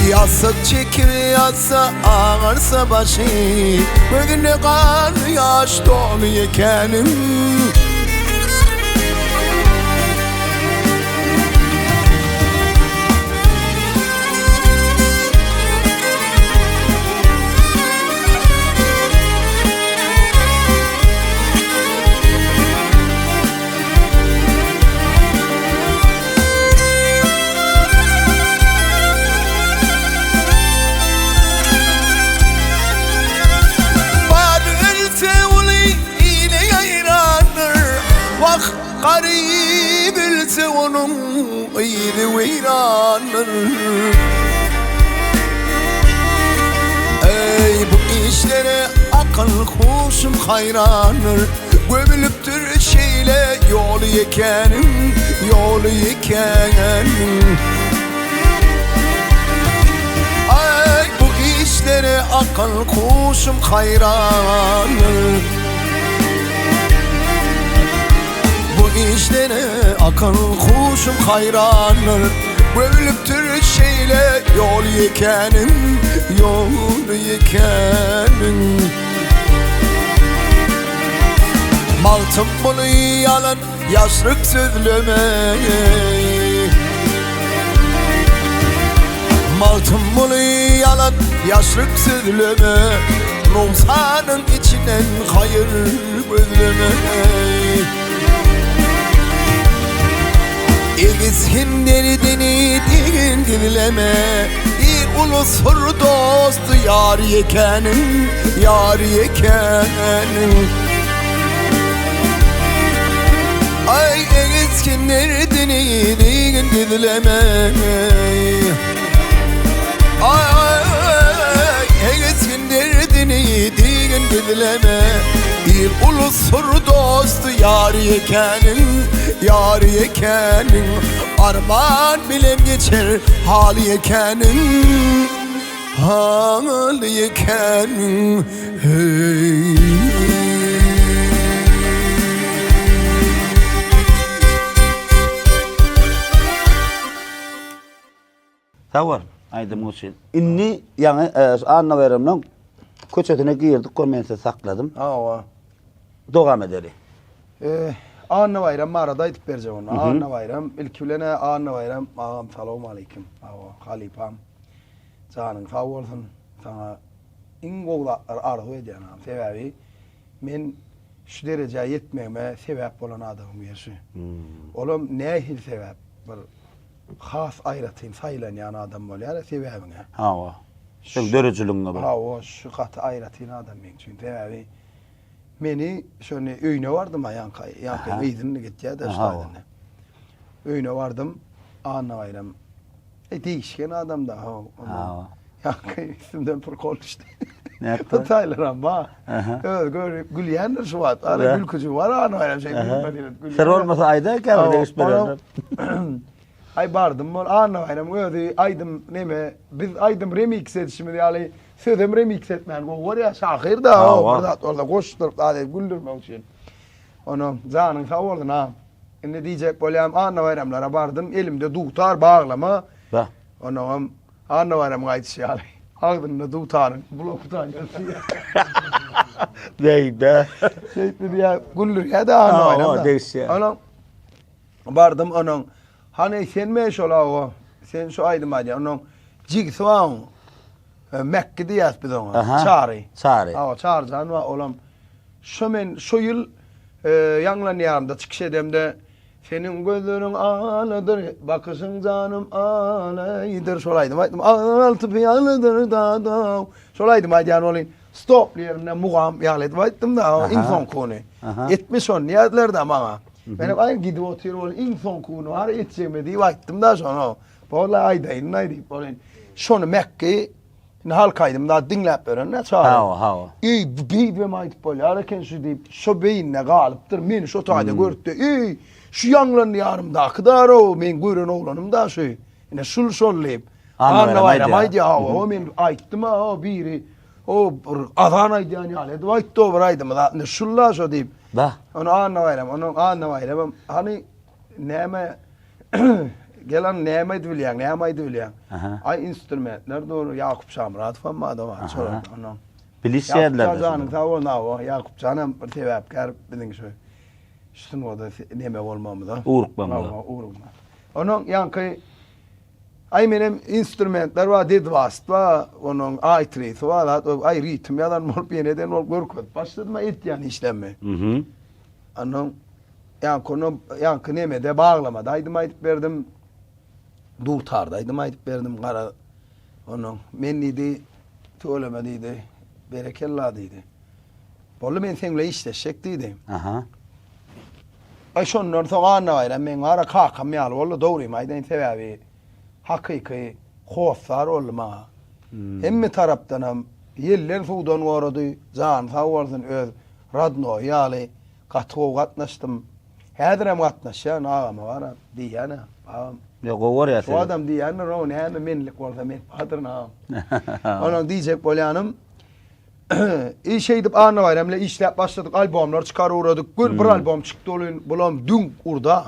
Ýassyk çekip ýatsa agyrsa başy, Gözüne gan ýaş doly ýekäniň. Bar ölse uly ile ýaýrandyr, Wah, garyp ölse onuň yzy weýrandyr. Eý, bu işlere akyl-huşum haýrandyr, Gömülipdir şeýle ýoly ýekäniň, ýoly ýekäniň. Aý, bu işlere akyl-huşum haýrandyr. Bu işlere akyl-huşum haýrandyr. Gömülipdir şeýle ýoly ýekäniň, ýoly ýekäniň. Magtymguly ýalan ýaşryk sözleme Magtymguly ýalan ýaşryk sözleme Nowsanyň içinden haýyr gözleme Egiz hem derdini derin gizleme Bir ulusur dostu ýar ýekäniň, ýar ýekäniň. Aý egiz hem derdini derin gizleme Aý egiz hem derdini derin gizleme Bir ulusur dostu ýar ýekäniň, ýar ýekäniň. Arman bilen geçer haly ýekäniň, haly ýekäniň, heý. Sag bol aýdymyň üçin. Indi ýaňy e, şu Anna Baýramynyň köçesine girdik we men sizi sakladym. Hawa. Dowam edeli. E, Anna Baýram barada aýdyp berjek onda. Anna Baýram ilki bilen-ä Anna Baýram agam salowmaleýkim. Hawa, halypam. Janyň sag bolsun. Saňa iň gowy zatlary arzuw edýän agam. Sebäbi men şu derejä ýetmegime sebäp bolan adamyň biri şu. Olam nähili sebäp? Bir has aýratyn saýlanýan adam bolýar sebäbiňe. Hawa. Seň döredijiligiňe bir. Hawa, şu gaty aýratyn adam meň üçin. Sebäbi meni şony öýüne bardym a ýaňky, ýaňky yzyny gitýär-de şu taýdan. Öýüne bardym, Annabaýram e degişgen adam-da, hawa. Ýaňky üstümden prikol düşdi. Nätdi? Bu taýlaram bar. Öz görüp gülýändir şu wagt. Ana gülküji bar Annabaýram şeý gülmedi. Syr bolmasa aýdaý käbir degişip bererler. Aý bardym bol Annabaýram özi aýdym neme biz aýdym remiks edişimiz ýaly sözem remiks etmäni gowy görýär şahyr da bir zat bolsa goşduryp zat edip güldürmek üçin. Onuň janyň sag bolsun agam. Indi diýjek bolýam Annabaýramlara bardym elimde dutar baglama. Onuňam Annabaýramyň aýdyşy ýaly, agzynda dutaryň blokutan ýaly. Beýde. Şeýtdi diýýär, güldürýär-de Annabaýram. Hawa, degişýär. Onuň bardym onuň, hany senmi şol awa, sen şu aýdymy aýdýan. Onuň jigisi bar oň. Mekgi diýýäs biz oňa. Çary. Çary. Hawa, Çaryjan bar olam. Şo men şo ýyl ýaňlanýarymda çykyş edemde Seniň gözleriň aladyr, bakyşyň janym alaýdyr. Şol aýdymy aýtdym. Alty pyýaladyr dadaw. Şol aýdymy aýdýan bolyn. Stop ýerinde mugam ýaly edip aýtdym da, iň soňkuny. Etme şony diýerdiler-de maňa. Men hem aý gidip otyr bol, iň soňkuny bar etjegime diýip aýtdym da şony. Bola aýdaýyn-da diýip bolyn. Şony Mekgi Indi halk aýdym zat diňläp ýören-dä çaga. Hawa, hawa. Eý, bu beýdibem aýdyp bolýar eken şu diýip, şo beýnine galypdyr. Meni şo taýda görüpdi. Eý, şu ýaňlandy ýanymdaky da-row, meň gören oglanym-da şu. Ine şul şol diýip. Anna Baýram aýdýar, hawa, o men aýtdym-a, o biri, o bir azan aýdýan ýaly edip aýtdy o bir aýdymy zat. Ine şul-da şo diýip. Bah. Ony Anna Baýram, onuň Anna Baýramam hany Näme Gel näme aýdyp bilýäň, näme aýdyp bilýäň? Aý instrumentler dur, Ýakup Şamyradow hem bar-da bar, şolar onuň. Bilişýärler. Ýakup janyň sag bolsun, hawa, Ýakup janam bir sebäpkär biziň şu şu sungata neme bolmamyza. Ugrukmamyza. Hawa, ugrukma. Onuň ýaňky Aý menem instrumentler bar, dedwast bar, onuň aý-trisi bar, zat, aý ritm ýazan bolup, ýene eden bolup görkezip başladym etýän işlerimi. Mhm. Onuň Ýaňky ony ýaňky nemede baglamada aýdym aýdyp berdim. Dutarda aýdym aýdyp berdim. Gara onuň men diýdi, tüweleme diýdi. Berekella diýdi. Boldy men seň bilen işleşjek diýdi. Aha. Aý şondan soň Annabaýram meň gara kakam ýaly boldy, dogrymy aýdaýyn sebäbi hakyky hossar boldy maňa. Hemme tarapdanam ýelden suwdan gorady, jany sag bolsun öz radnoýy ýaly Gaty gowy gatnaşdym. Häzirem gatnaşýan agama bar diýýän agam. Ýok gowy görýär seni. Şu adam diýýändir o näme menlik bolsa men badyryn agam. Onuň diýjek bolýanym i şeýdip Anna Baýram bilen işläp başladyk albomlar çykaryp ugradyk. Gül bir albom çykdy ol bulam düň urda.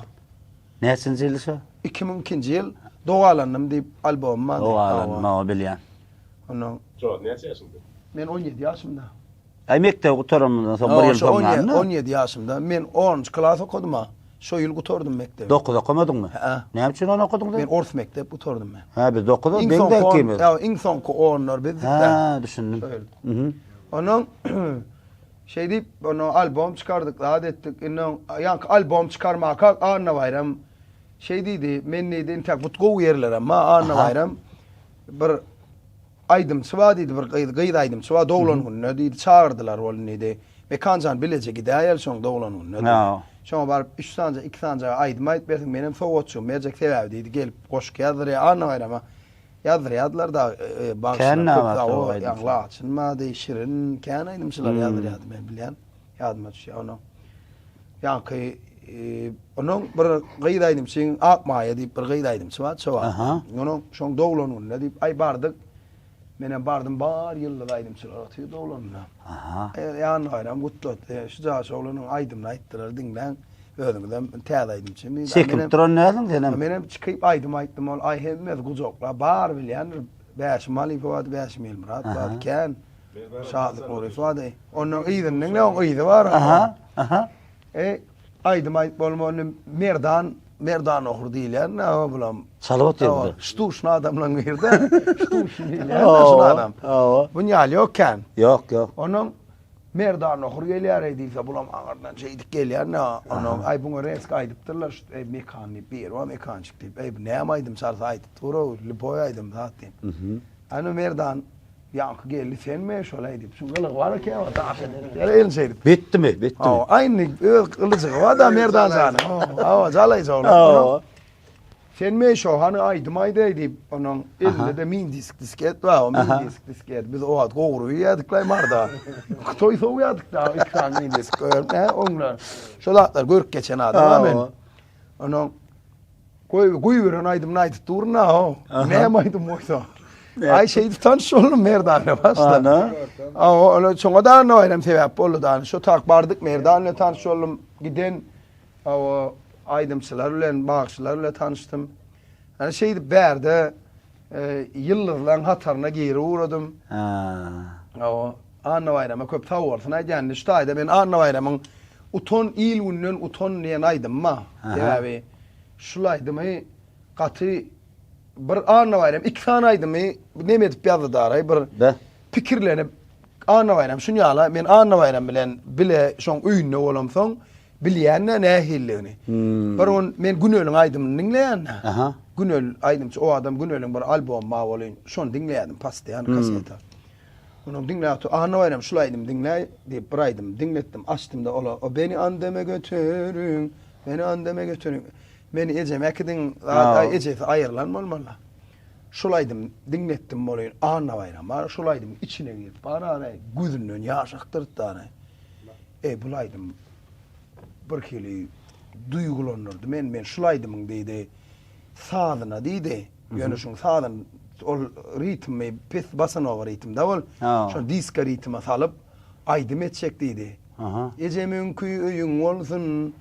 Näçinji ýyl şo? 2002-nji ýyl Dogalandym diýip albomym bar. Dogalandym o bilýän. Ondan. Şo näçe ýaşyňda? Men 17 ýaşymda. Aý mekdebi gutaranymdan soň bir ýyl soň ýa? 17 ýaşymda. Men onunjy klas okadym-a. Şo ýyl gutardym mekdebi. Dokuz okamadyňmy? Hä. Näme üçin on okadyň sen? Men ors mekdep gutardym men. Hä, biz dokuz deň-de ikimiz. Ýa, iň soňky onlar bizdik-dä. Hä, düşündim. Şo ýyl. Onnoň şeý diýip, onnoň albom çykardyk, zat etdik. Indi ýaňky albom çykarmaka Annabaýram şeý diýdi, men diýdi, intäk but gowy ýerlerem bar, Annabaýram bir Aýdymçy bar diýdi bir gyz, gyz aýdymçy bar doglan gününe diýdi çagyrdylar bolun diýdi. Mekanjan bileje gidäýeli şoň doglan gününe diýdi. Şoňa baryp üç sanja iki sanja aýdym aýdyp bersin menem sowgatjygymy berjek sebäbi diýdi gelip goşgy ýazdyrýar Annabaýrama ýazdyrýardylar da bagşylar köp sag bol ýaňy Laçyn bardy Şirin kän aýdymçylar ýazdyrýardy men bilýän ýadyma düşýär onuň ýaňky onuň bir gyz aýdymçyň Akmaýa diýip bir gyz aýdymçy bar şo wagt. Onuň şoň doglan gününe diýip aý bardyk. Menem bardym bar ýyldyz aýdymçylar otyr doglan gününe. Aha. Ýanyna gaýram gutlady. Şu jaş oglanyň aýdymyny aýtdylar diňläň. Özüňizem täze aýdymçymy? Çekinip duran dälsiň senem. Menem çykyp aýdym aýtdym ol aý hemmesi gujaklap bar bilýändir. Bäşim Halypa bardy, Bäşim Ilmyrat bardy, kän. Şatlyk Nuryýew bardy. Ondan yzyny diňle, oň yzy bar. Aha, aha. E, aýdym aýdyp bolmany Merdan, Merdan ohyr diýilýän, o bulam. Çalyp otyrdy. Ştuşny adamlaryň biri-de. Ştuşny diýilýän şul adam. Hawa. Bunýaly ýok kän. Ýok, ýok. Onuň Merdan ohyr gelýär-eý diýse, bulam aňyrdan şeýdip gelýär-de, onuň, aý buňa resk aýdypdyrlar, şu eý Mekan diýip, biri bar Mekançyk diýip, eý bu näme aýdym çalsa aýdyp dur-ow, lýuboý aýdym zat diýip. Ana Merdan ýaňky geldi, senmi şol-eý diýip, şuň gylygy bar eken, o daş eder, elini şeýdip. Betdimi, betdimi? Hawa, aý indi öz gylyjygy bar-da Merdan janyň. Hawa, jalaýjy oglan. Hawa. Sen meşo hany aýdym aýdaý diýip, onuň elinde-de min disk disket bar, o min disk disket. Biz o wagt gowrup iýýärdik-laý Marda. Toý sowýardyk da, iki sany min disk goýup, nä oňlar. Şo zatlar görüp geçen adam men. Onuň goý goýberen aýdymyny aýdyp durun-a, ho. Näme aýdym goýsa. Aý şeýdip tanyş boldum Merdan bilen başda. Ana. Awa, ola şoňa da Annabaýram sebäp boldy da. Şo tak bardyk Merdan bilen tanyş boldum. Giden Hawa, aýdymçylar bilen, bagşylar bilen tanyşdym. Ýani şeýdip bärde ýyldyzlaryň hataryna girip ugradym. Hawa, Anna Baýrama köp sag bolsun aýdýan. Indi şu taýda men Anna Baýramyň Utan il-günden utan diýen aýdymy bar. Sebäbi şul aýdymy gaty bir Anna Baýram iki sany aýdymy neme edip ýazdy daraý bir pikirlenip Anna Baýram şun ýaly men Anna Baýram bilen bile şoň öýünde bolamsoň Bilýän-dä nähililigini. Bir gün men Güneliň aýdymyny diňleýän-dä. Günel aýdymçy, o adam Güneliň bir albomy bar welin, şony diňleýärdim postoýan kaseta. Onam diňläp otur, Anna Baýram şul aýdymy diňläý diýip bir aýdym diňletdim, açdym-da ola, o Beni andeme göteriň, beni andeme göteriň. Meni ejem äkidiň, zat, ejesi aýrylan bolmaly. Şul aýdym diňletdim welin, Anna Baýram bar, şul aýdymyň içine girip bar-a, gözünden ýaş akdyrtdy-a. Eý bul aýdym birhili duýgulandyrdy meni, men şul aýdymyň diýdi sazyna diýdi, ýöne şuň sazyny ol ritmi pes basanowa ritmde ol, şony disko ritme salyp aýdym etjek diýdi. Ejemiňki öýüň bolsun,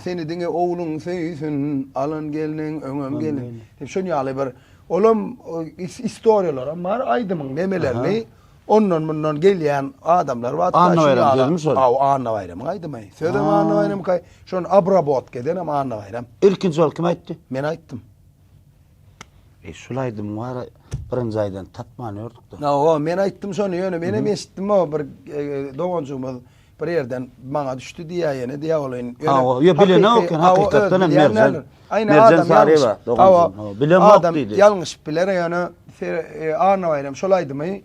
seni diňe ogluň söýsün, alan gelniň öňem gelin. Diýip şon ýaly bir olam istoriýalaram bar aýdymyň nemelerini Ondan mundan gelýän adamlar bar. Anna Baýram sözümi şol? Aw, Anna Baýramyň aýdymy. Sözem Anna Baýramyňky. Şony obrabotka edenem Anna Baýram. Ilkinji bolup kim aýtdy? Men aýtdym. Eý, şul aýdymy bar, birinji aýdan tapman ýördük-de. Hawa, men aýtdym şony, ýöne menem eşitdim o bir doganjygymyz bir ýerden maňa düşdi diýýär ýene diýýär ol indi. Hawa, ýa bilenok eken, hakykatdan hem Merjen. Merjen Saryýewa doganjygym. Bilemok Adam diýdi. ýalňyşyp biler, ýöne Anna Baýram şol aýdymy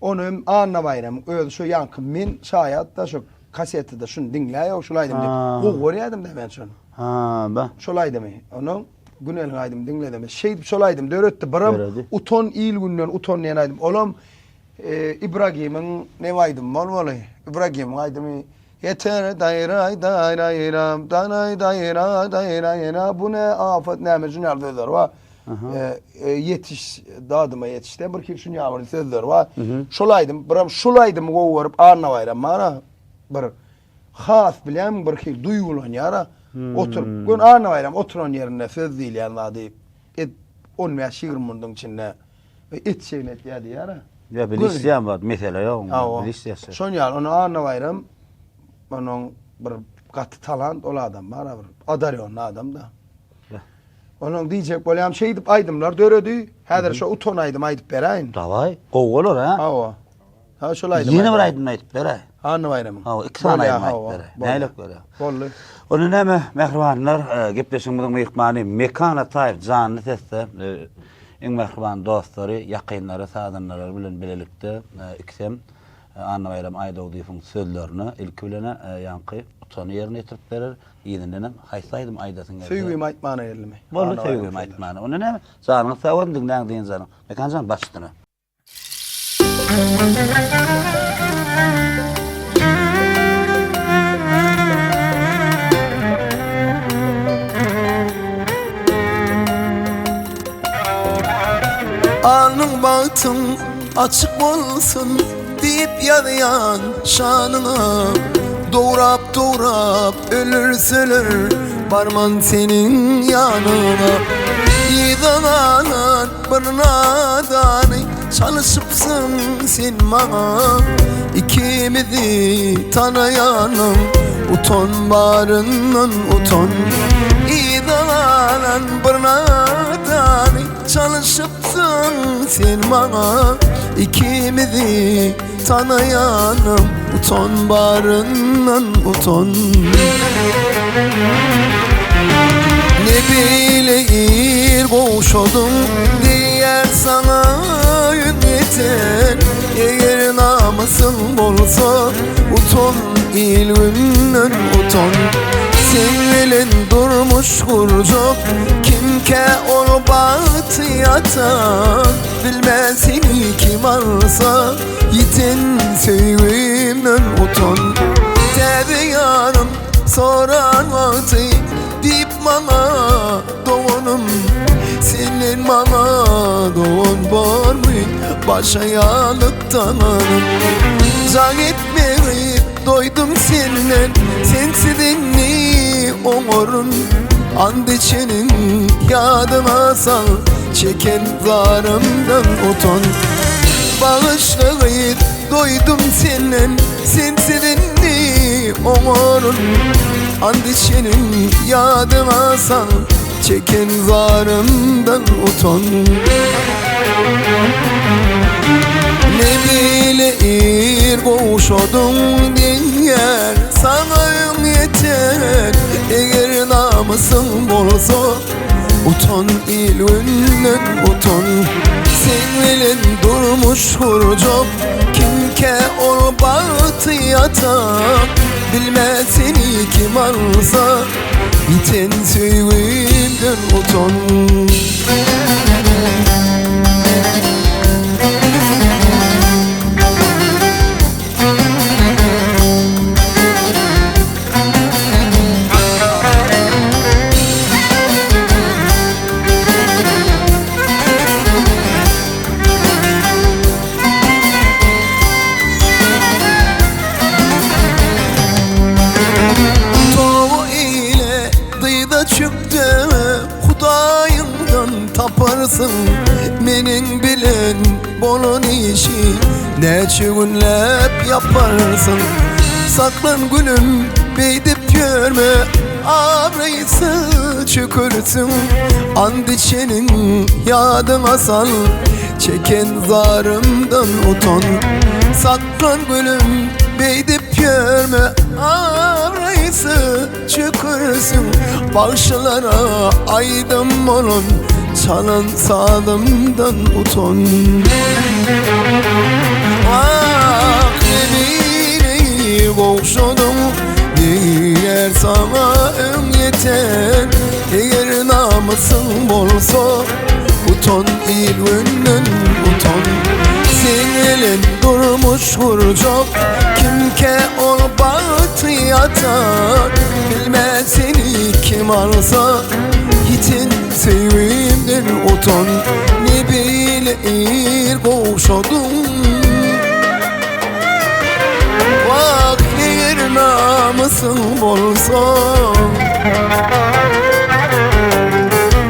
ony hem Anna Baýramyň özi şo ýaňky men şaýat-da şo kasetada şuny diňläýok şol aýdymy diýip. Gowy görýärdim-dä men şony. Ha, ba. Şol aýdymy. Onuň Güneliň aýdymy diňledim. Şeýdip şol aýdymy döretdi. Biram Utan il-günden utan diýen aýdym. Olam Ibragimiň neme aýdymy bolmaly? Ibragimiň aýdymy Yeter daýray daýraýram danaý daýra daýraýra bu ne afat näme şun ýaly sözler bar. Ýetiş dadyma ýetiş diýen bir hili şun ýaly bir sözler bar. Şol aýdym biram şul aýdymy gowy görüp Anna Baýram bar bir has bilýämiň bir hili duýgulanýar oturyp göni Anna Baýram oturan ýerinde söz diýilýän zady et on bäş-ýigrimi minutiň içinde Etjegini etýär diýýär-ä. Ýa bil işleýän bar, mesele ýok oňa. Hawa. Bil işleýär. Şon ýaly, ony Anna Baýram onuň bir gaty talant ol adam bar-a bir odarýonny adam-da. Onuň diýjek bolýan şeýdip aýdymlar döredi. Häzir şo utan aýdym aýdyp beräýin. Dawaý, gowy bolar a. Hawa. Ha şol aýdym. Ýene bir aýdym aýdyp beräý. Anna Baýramyň. Hawa, iki sany aýdym aýdyp beräý. Nälik bolýar? Boldy. Onda näme, mähribanlar, e, gepleşigimiziň myhmany Mekan Ataýew janly sesde e, iň mähriban dostlary, ýakynlary, sazandalary bilen bilelikde e, ikisem Anna Baýram Aýdogdyýewiň sözlerine ilki bilen ýaňky utany ýerine ýetirip berer, yzyndan hem haýsy aýdym aýdasyň gelse. Söýgimi aýtmana geldimi? Boldy, söýgimi aýtmana. Onda näme, janyňyz sag bolsun, diňläň dynç alyň. Mekan jan, baş üstüne. Alnyň bagtyň açyk bolsun diýip ýazýan şanyňa. Dograp-dograp ölürseler Barman seniň ýanyňa. Yza galan bir nadany Çalyşypsyň sen maňa. Ikimizi tanaýanyň Utan baryndan utan. Yza galan bir nadany Çalyşypsyň sen maňa. Ikimizi tanaýanym Utan baryndan utan. Ne bile ir gowşadyň Diýer saňa ün yeter. Eger namysyn bolsa Utan il günden utan. Sen bilen durmuş kuracak Kimke ol bagty ýatan Bilmez seni kim alsa Yiten söýgümden utan. Täze ýarym soran wagty Diýip maňa doganym Senden maňa dogan barmy Başa ýalykdanarym Jan etmeyi doydum senden Sensiz inni oňaryn And içenin yadıma sal Çeken zarımdan utan. Bağışlayıp doydum senden Sensiz inni oňaryn And içenin yadıma sal Çeken zarımdan utan. Ne bile ir gowşadyň diýer Saňa yeter. Eger namysyn bolsa Utan il günden utan. Sen bilen durmuş kuracak Kimke ol bagty ýatan Bilmez seni kim alsa Yiten söýgümden utan. Tovu ile dıyda çıktı Hudayımdan taparsın. Menin bilen bolun işi Neçe günlep yaparsın. Saklan gülüm beydip görme Abraysı çökürsün. And içenin yadına sal Çeken zarımdan utan. Saklan gülüm beydip görme Abraysı çökürsün. Bağışlara aydım onun Çalan sağlımdan utan. Ah ne bileyim gowşadyň Diýer sana öň yeter. Eger namysyn bolsa Utan il günden utan. Sen elin durmuş kuracak Kimke ol bagty ýatan Bilmez seni kim alsa Yitin söýgümden utan. Ne bile ir gowşadyň Bak eger namysyn bolsa.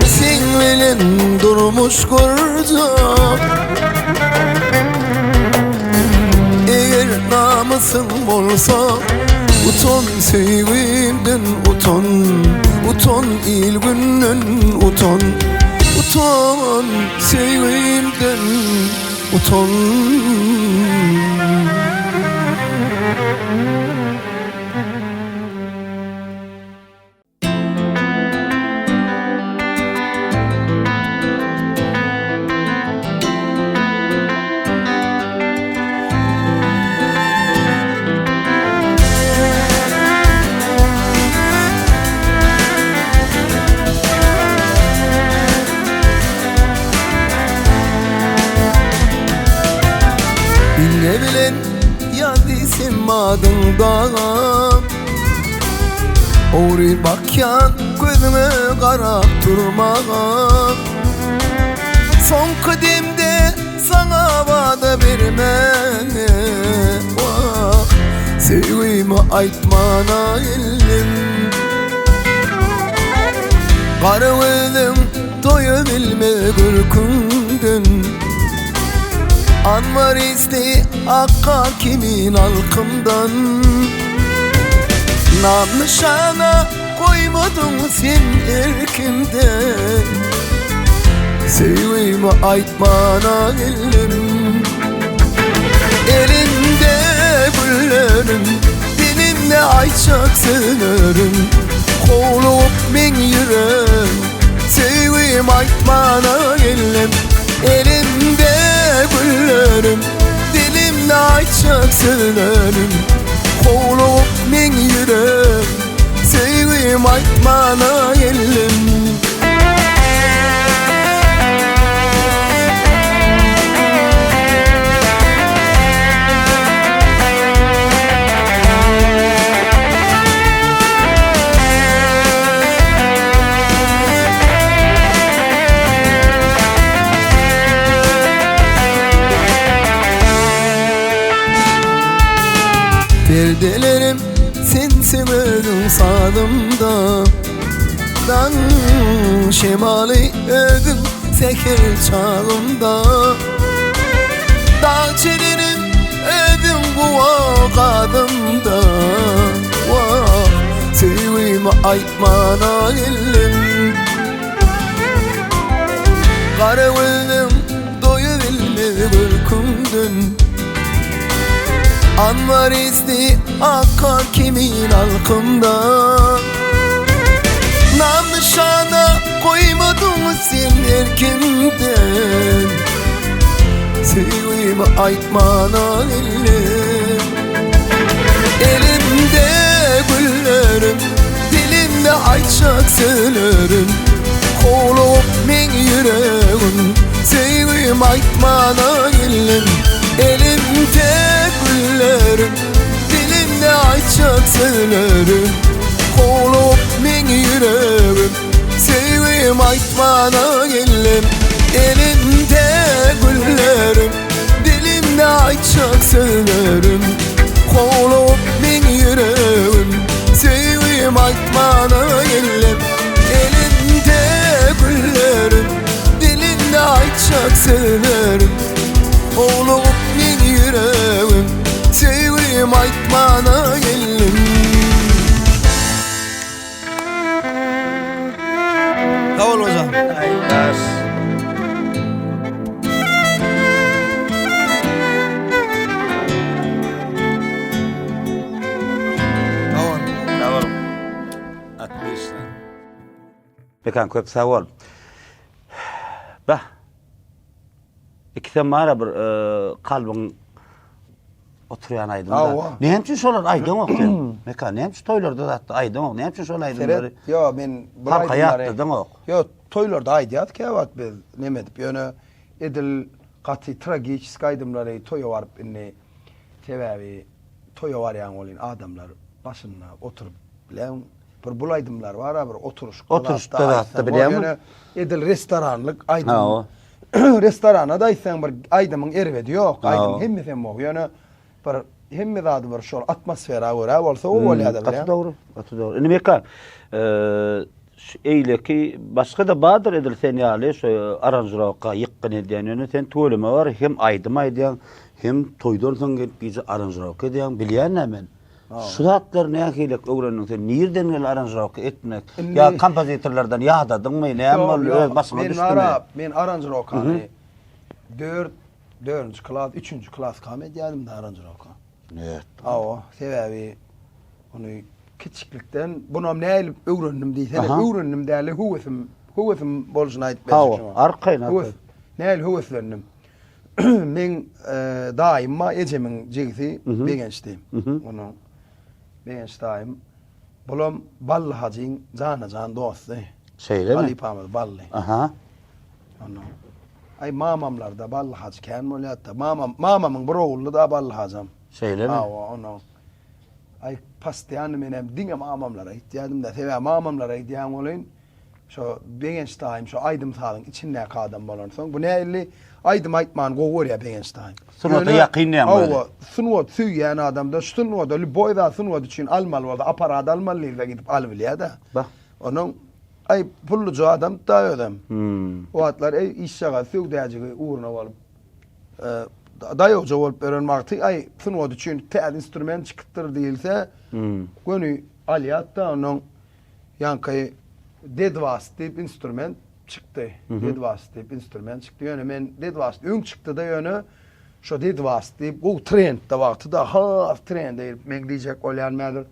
Sen bilen durmuş kuracak Eger namysyn bolsa Utan söýgümden utan. Utan il günden utan. Utan söýgümden utan. Ne bilen yaz isim adından Oğru bakyan gözüme karap durmağa Son kıdemde sana vada verme. Vah. Söýgimi aýtmana geldim Gara gözüň doýa bilmez görküňden Anwar isti akar kimin alkymdan Nam nyşana goýmadyň sen erkimden Söýgimi aýtmana geldim Elimde güllerim Dilimde aýtjak sözlerim Howlugyp meň ýüregim Söýgim aýtmana geldim Elimde güllerim Dilimde aýtjak sözlerim Howlugyp meň ýüregim Söýgim aýtmana geldim. Perdelerim sensiň özüň sazymda Daň şemaly özüň säher çagymda Dag çenenim özüň guwak adymda Wah, söýgimi aýtmana geldim Gara gözleň doýa bilmez görküňden Anwar isli akar kimin alkymda Nam nyşana goýmadyň sen erkimden Söýgimi aýtmana geldim Elimde güllerim Dilimde aýtjak sözlerim Howlugyp meň ýüregim Söýgim aýtmana geldim Elimde güllerim Dilimde aýtjak sözlerim Howlugyp meň ýüregim Söýgim aýtmana geldim Elimde güllerim Dilimde aýtjak sözlerim Howlugyp meň ýüregim Söýgim aýtmana geldim Elimde güllerim Dilimde aýtjak sözlerim Howlugyp meň ýüregim Söýgim aýtmana geldim Sag bol hocam. Aýdaş. Sag bol. Sag bol. Otlişno. Mekan köp sag bol. Bah. Ikisem bara bir kalbyň oturýan aýdym da. Näme üçin şolary aýdaňok sen? Mekan, näme üçin toýlarda zatda aýdaňok? Näme üçin şol aýdymlary? Seret, ýo, men bu aýdymlary ýatladyňok. Ýo, toýlarda aýdýarys käwagt biz neme edip, ýöne edil gaty tragiçeski aýdymlary toýa baryp indi sebäbi toýa barýaň welin adamlar başynda oturyp bileň Bir bul aýdymlar bar-a bir oturyşykda Oturyşykda zatda bilýäňmi? Ýöne edil restoranlyk aýdym. Restorana-da aýtsaň bir aýdymyň erbedi ýok. Aýdym hemmesem gowy. Ýöne bir hemme zady bir şol atmosfera görä bolsa gowy bolýar-da bilýäňmi? Gaty dogry, gaty dogry. Indi Mekan, şu eýleki başga-da bardyr edil sen ýaly şu aranžirowka ýykgyn edýän. Ýöne sen tüweleme bar, hem aýdym aýdýaň, hem toýdan soň gelip gije aranžirowka edýäň. Bilýän-ä men. Şu zatlary nähili öwrendiň sen? Nirden geldi aranžirowka etmek? Ýa kompozitorlardan ýadadyňmy? Näme boldy? Öz başyňa düşdümi? Men aranžirowkany dört, dördünji klas, üçünji klaskam edýärdim-de aranžirowka. Nätdi? Hawa, sebäbi ony kiçiklikden, bunam nähili öwrendim diýsene, öwrendim däl-de höwesim, höwesim bolşuny aýdyp berjek şoňa. Hawa, arkaýyn, arkaýyn. Nähili höweslendim? Meň daýym bar, ejemiň jigisi Begençdi. Onuň Begenç daýym. Bulam Bally hajyň jana-jan dosty. Şeýlemi? Halypamyz Bally. Aha. Onuň Aý mamamlarda Bally hajy kän bolýardy. Mamam, mamamyň bir oguldy-da Bally hajam. Şeýlemi? Hawa, onuň Aý, postoýanny menem diňe mamamlara gitýärdim-de. Sebäbi mamamlara gidýän welin. Şo Begenç daýym şo aýdym-sazyň içindäki adam bolansoň, bu nähili aýdym aýtmany gowy görýär Begenç daýym. Sungata ýakyn diýýäň özi. Hawa, sungat söýýän adamda şu sungata lýuboý zat sungat üçin almaly bolsa apparat almaly diýilse gidip alybilýär-de. Bah. Onuň aý pulluja adamdy-da özem. O wagtlar eý işjagaz söwdäjigi ugruna bolup daýawja bolup ýören wagty aý sungat üçin täze instrument çykypdyr diýilse göni alýardy-da onuň Ýaňky Dedbas diýip instrument çykdy. Dedbas diýip instrument çykdy. Ýöne men Dedbas öň çykdy-da ýöne şo Dedbas diýip gowy trendde wagty-da has trende girip meň diýjek bolýanym häzir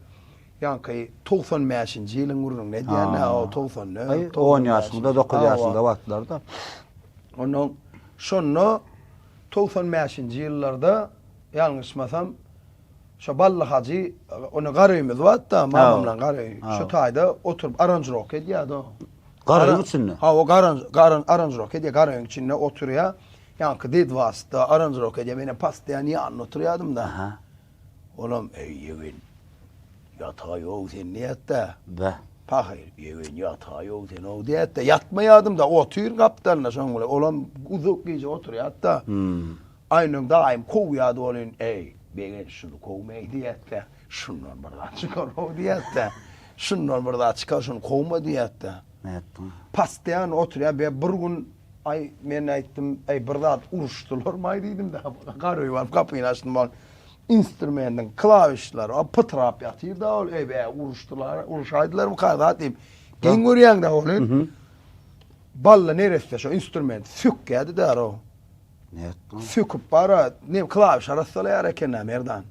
ýaňky 95-nji ýylyň gürrüňini edýän-dä o 94. Aý, 10 ýaşyňda, 9 ýaşyňda wagtlarda. Onnoň şonda 95-nji ýyllarda ýalňyşmasam Şo Bally hajy, ony garöýümiz bardy-da, mamamlaň garöýi. Şo taýda oturyp aranžirowka edýärdi o. Garöýüň içinde? Hawa, garan, aranžirowka edýär, garöýüň içinde oturýar. Ýaňky Dedwasda aranžirowka edýär, menem postoýan ýanynda oturýardym-da. Olam, Eý, ýegen, ýataý-ow sen diýýärdi-de. Beh. Pahyr, ýegen, ýataý-ow sen-ow diýýärdi-de. Ýatmaýardym-da, otyr gapdalynda şoň bilen. Olam uzak gije oturýardy-da. Aýnur daýym kowýardy welin, Eý, Begenç şuny kowmaý diýýärdi-de, şundan bir zat çykar-ow diýýärdi-de, şundan bir zat çykar, şuny kowma diýýärdi-de. Nätdiň? Postoýan oturýar, be bir gün, aý, men aýtdym, eý, bir zat uruşdylarmaý diýdim-de, garöý baryp gapyny açdym, ol instrumentiň klawişleri a pytrap ýatyr-da ol, eý, be, uruşdylar, uruşaýdylarmyka zat diýip, geň görýäň-dä ony. Bally neresse şo instrumenti sökýärdi-dä-row. Söküp bara ne klawiş arassalaýar eken-ä Merdan.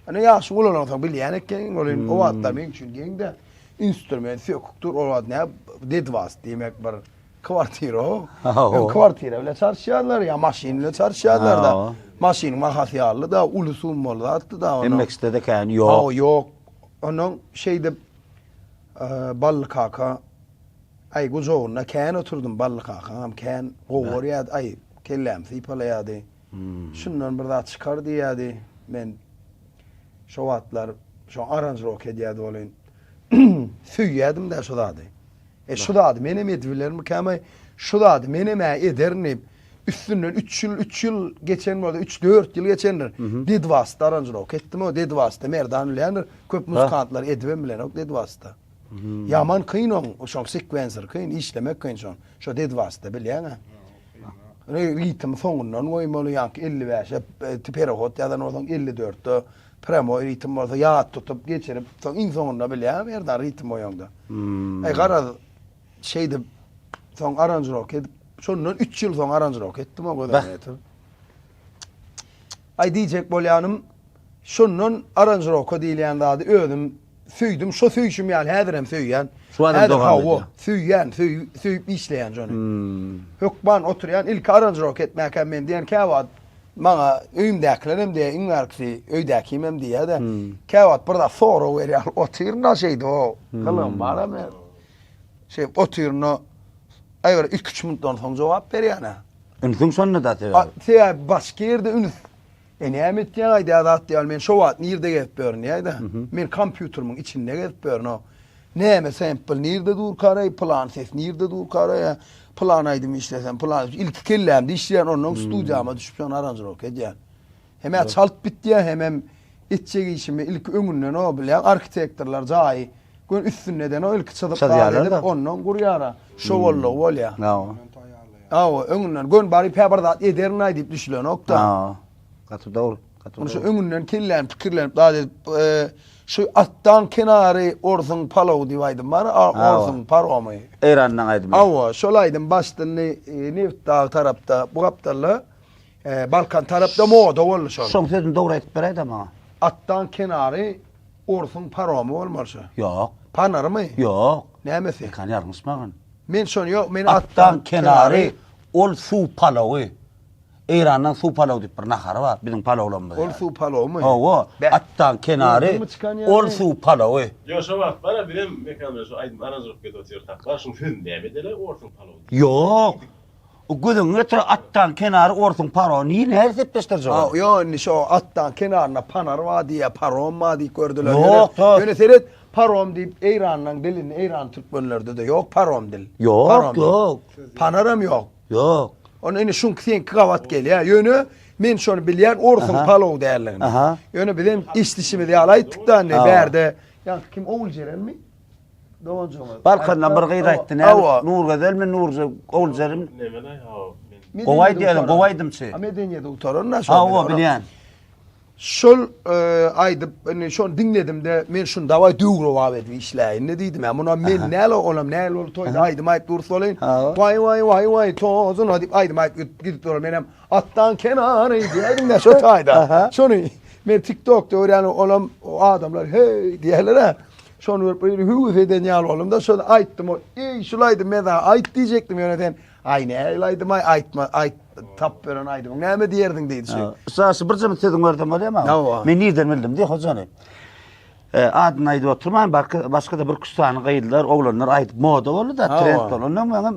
Ine ýaşyň ulalansoň bilýän ekeniň ol o wagtlar meň üçin geň-de. Instrument sökük dur o wagt nä dedwas diýmek bir kwartira o. Öň kwartira bilen çalyşýarlar ýa maşyn bilen çalyşýarlar-da. Maşynyň bahasy ýaly-da uly summaly zatdy-da onuň. Hemme kişide-de kän ýok. Hawa ýok. Onuň şeýdip Bally kaka Aý gujagynda kän oturdym Bally kakaňam kän gowy görýärdi aý kellämi sypalaýardy. Şundan bir zat çykar diýýärdi. Men şo wagtlar şo aranžirowka edýärdi welin söýýärdim-dä şo zady. E şu zady menem edibilermikäm-aý, şu zady menem-ä ederin diýip, üstünden üç ýyl, üç ýyl geçen bolsa, üç-dört ýyl geçendir. Dedwasda aranžirowka etdim o Dedwasda Merdan bilýändir, köp muzykantlar edibem bilenok Dedwasda. Ýaman kyn oň, şoň sekwenser kyn, işlemek kyn şoň. Şo dedwasda bilýäň-ä. Ritmi soňundan goýmaly, ýaňky 55-e e, perehod ýazan bolsaň 54-de prямой ritm bolsa ýat tutup geçirip, soň iň soňunda bilýäň Merdan ritm goýaňda. Eý garaz şeýdip soň aranžirowka edip, şondan 3 ýyl soň aranžirowka etdim o göz öňüne getirip. Aý diýjek bolýanym, şondan aranžirowka diýilýän zady özüm Söýdüm, şo söýşüm ýaly häzirem söýýän. Şu adam dowam edýär. Hawa, söýýän, söýüp işleýän şony. Hökman oturýan, ilki aranžirowka etmäkäm men diýen käwagt maňa öýümdäkiler hem diýýär, iň bärkisi öýdäkim hem diýýär-de, käwagt bir zat sorag berýär, otyryn-da şeýdip o gylygym bar-a men. Şeýdip otyryn-da, aý bir iki-üç minutdan soň jogap berýän-ä. Ünsüň şonda-da sebäbi. Sebäbi başga ýerde üns E näme etýäň aýdýar zat diýýär men şo wagt nirde gezip ýörün diýýär-de. Men kompýuterimiň içinde gezip ýörün o. Näme sample nirde durkaraý, pylan ses nirde durkaraý, pylan aýdym işlesem pylan ilki kellämde işleýän ondan studiýama düşüp şony aranžirowka edýän. Hem-ä çalt bitýär hemem etjek işimi ilki öňünden o bilýäň arhitektorlar jaýy gön üstünde edenok ilki çyzyp zat edip ondan gurýar-a. Şo boldugy bolýar. Hawa, öňünden gön baryp hä bir zat ederin-aý diýip düşünenok-da. Gaty dogry, gaty dogry. Şu öňünden kelläni pikirlenip zat edip, şu Atdan kenary orsuň palowy diýip aýdym bar, orsuň paromy. Eýrandan aýdymy. Hawa, şol aýdym başda Nebitdag tarapda, bu gapdalda, Balkan tarapda moda boldy şol. Şoň sözüni dogry aýdyp beräý-dä maňa. Atdan kenary orsuň paromy bolmaly şo. Ýok. Panarymy? Ýok. Nämesi? Mekan ýalňyşmagyn. Men şony ýok, men Atdan kenary ol suw palawy. Eýrandan suw palawy diýip bir nahary bar, biziň palawlarymyz ýaly. Ol suw palawmy? Hawa, atdan kenary ol suw palawy. Ýok, şo wagt bar-a, bizem Mekan bilen şo aýdym aranžirowka edip otyrkak, bar şuň sözüni näme edeli, orsuň palawy diýip. Ýok. O göz öňüňe getir, atdan kenary orsuň palawy, nirä nähili sepleşdirjek ony? Ýok, indi şo atdan kenarynda panar bar diýýär, parom bar diýip gördüler. Ýok, Ýöne seret. Parom diýip Eýrandan dilinde Eýran türkmenlerde-de ýok parom dil. Ýok, ýok. Panaram ýok. Ýok. Onda indi şuňky seňki gabat gelýär. Ýöne men şony bilýän orsuň palow däldigini. Ýöne bizem eşidişimiz ýaly aýtdyk-da indi bärde. Ýaňky kim Oguljerenmi? Doganjygyňyz. Balkandan bir gyz aýtdy. Näme? Nurgözelmi, Nurja, Oguljerenmi? Nemelaý, hawa. Gowy aýdýar, gowy aýdymçy. Medeniýeti gutaran-da şol. Hawa, bilýän. Şol aýdyp, indi şony diňledim-de, men şuny dawaý döwrebap edip işläýin-de diýdim. Ýa munam men näl, olam näl bolup toýda aýdym aýdyp durus welin, waý waý waý waý tozuna diýip aýdym aýdyp gidip durar. Menem Atdan kenary diýýärdim-de şo taýda. Şony men TikTokda görýän, olam adamlar heý diýýärler-ä. Şony görüp bir höwes eden ýaly boldum-da, şony aýtdym. Eý, şul aýdym men saňa aýt diýjekdim, ýöne sen Aý nähili aýdym aý aýtma aýt tap beren aýdymyň näme diýerdiň diýdi şu. Ussasy birje bir sözüň bersem bolýamy? Hawa. Men nirden bildim diý hojany. Adyny aýdyp oturman başga-da bir küç sany gyzlar, oglanlar aýdyp moda boldy-da, trend boldy. Ondan meňem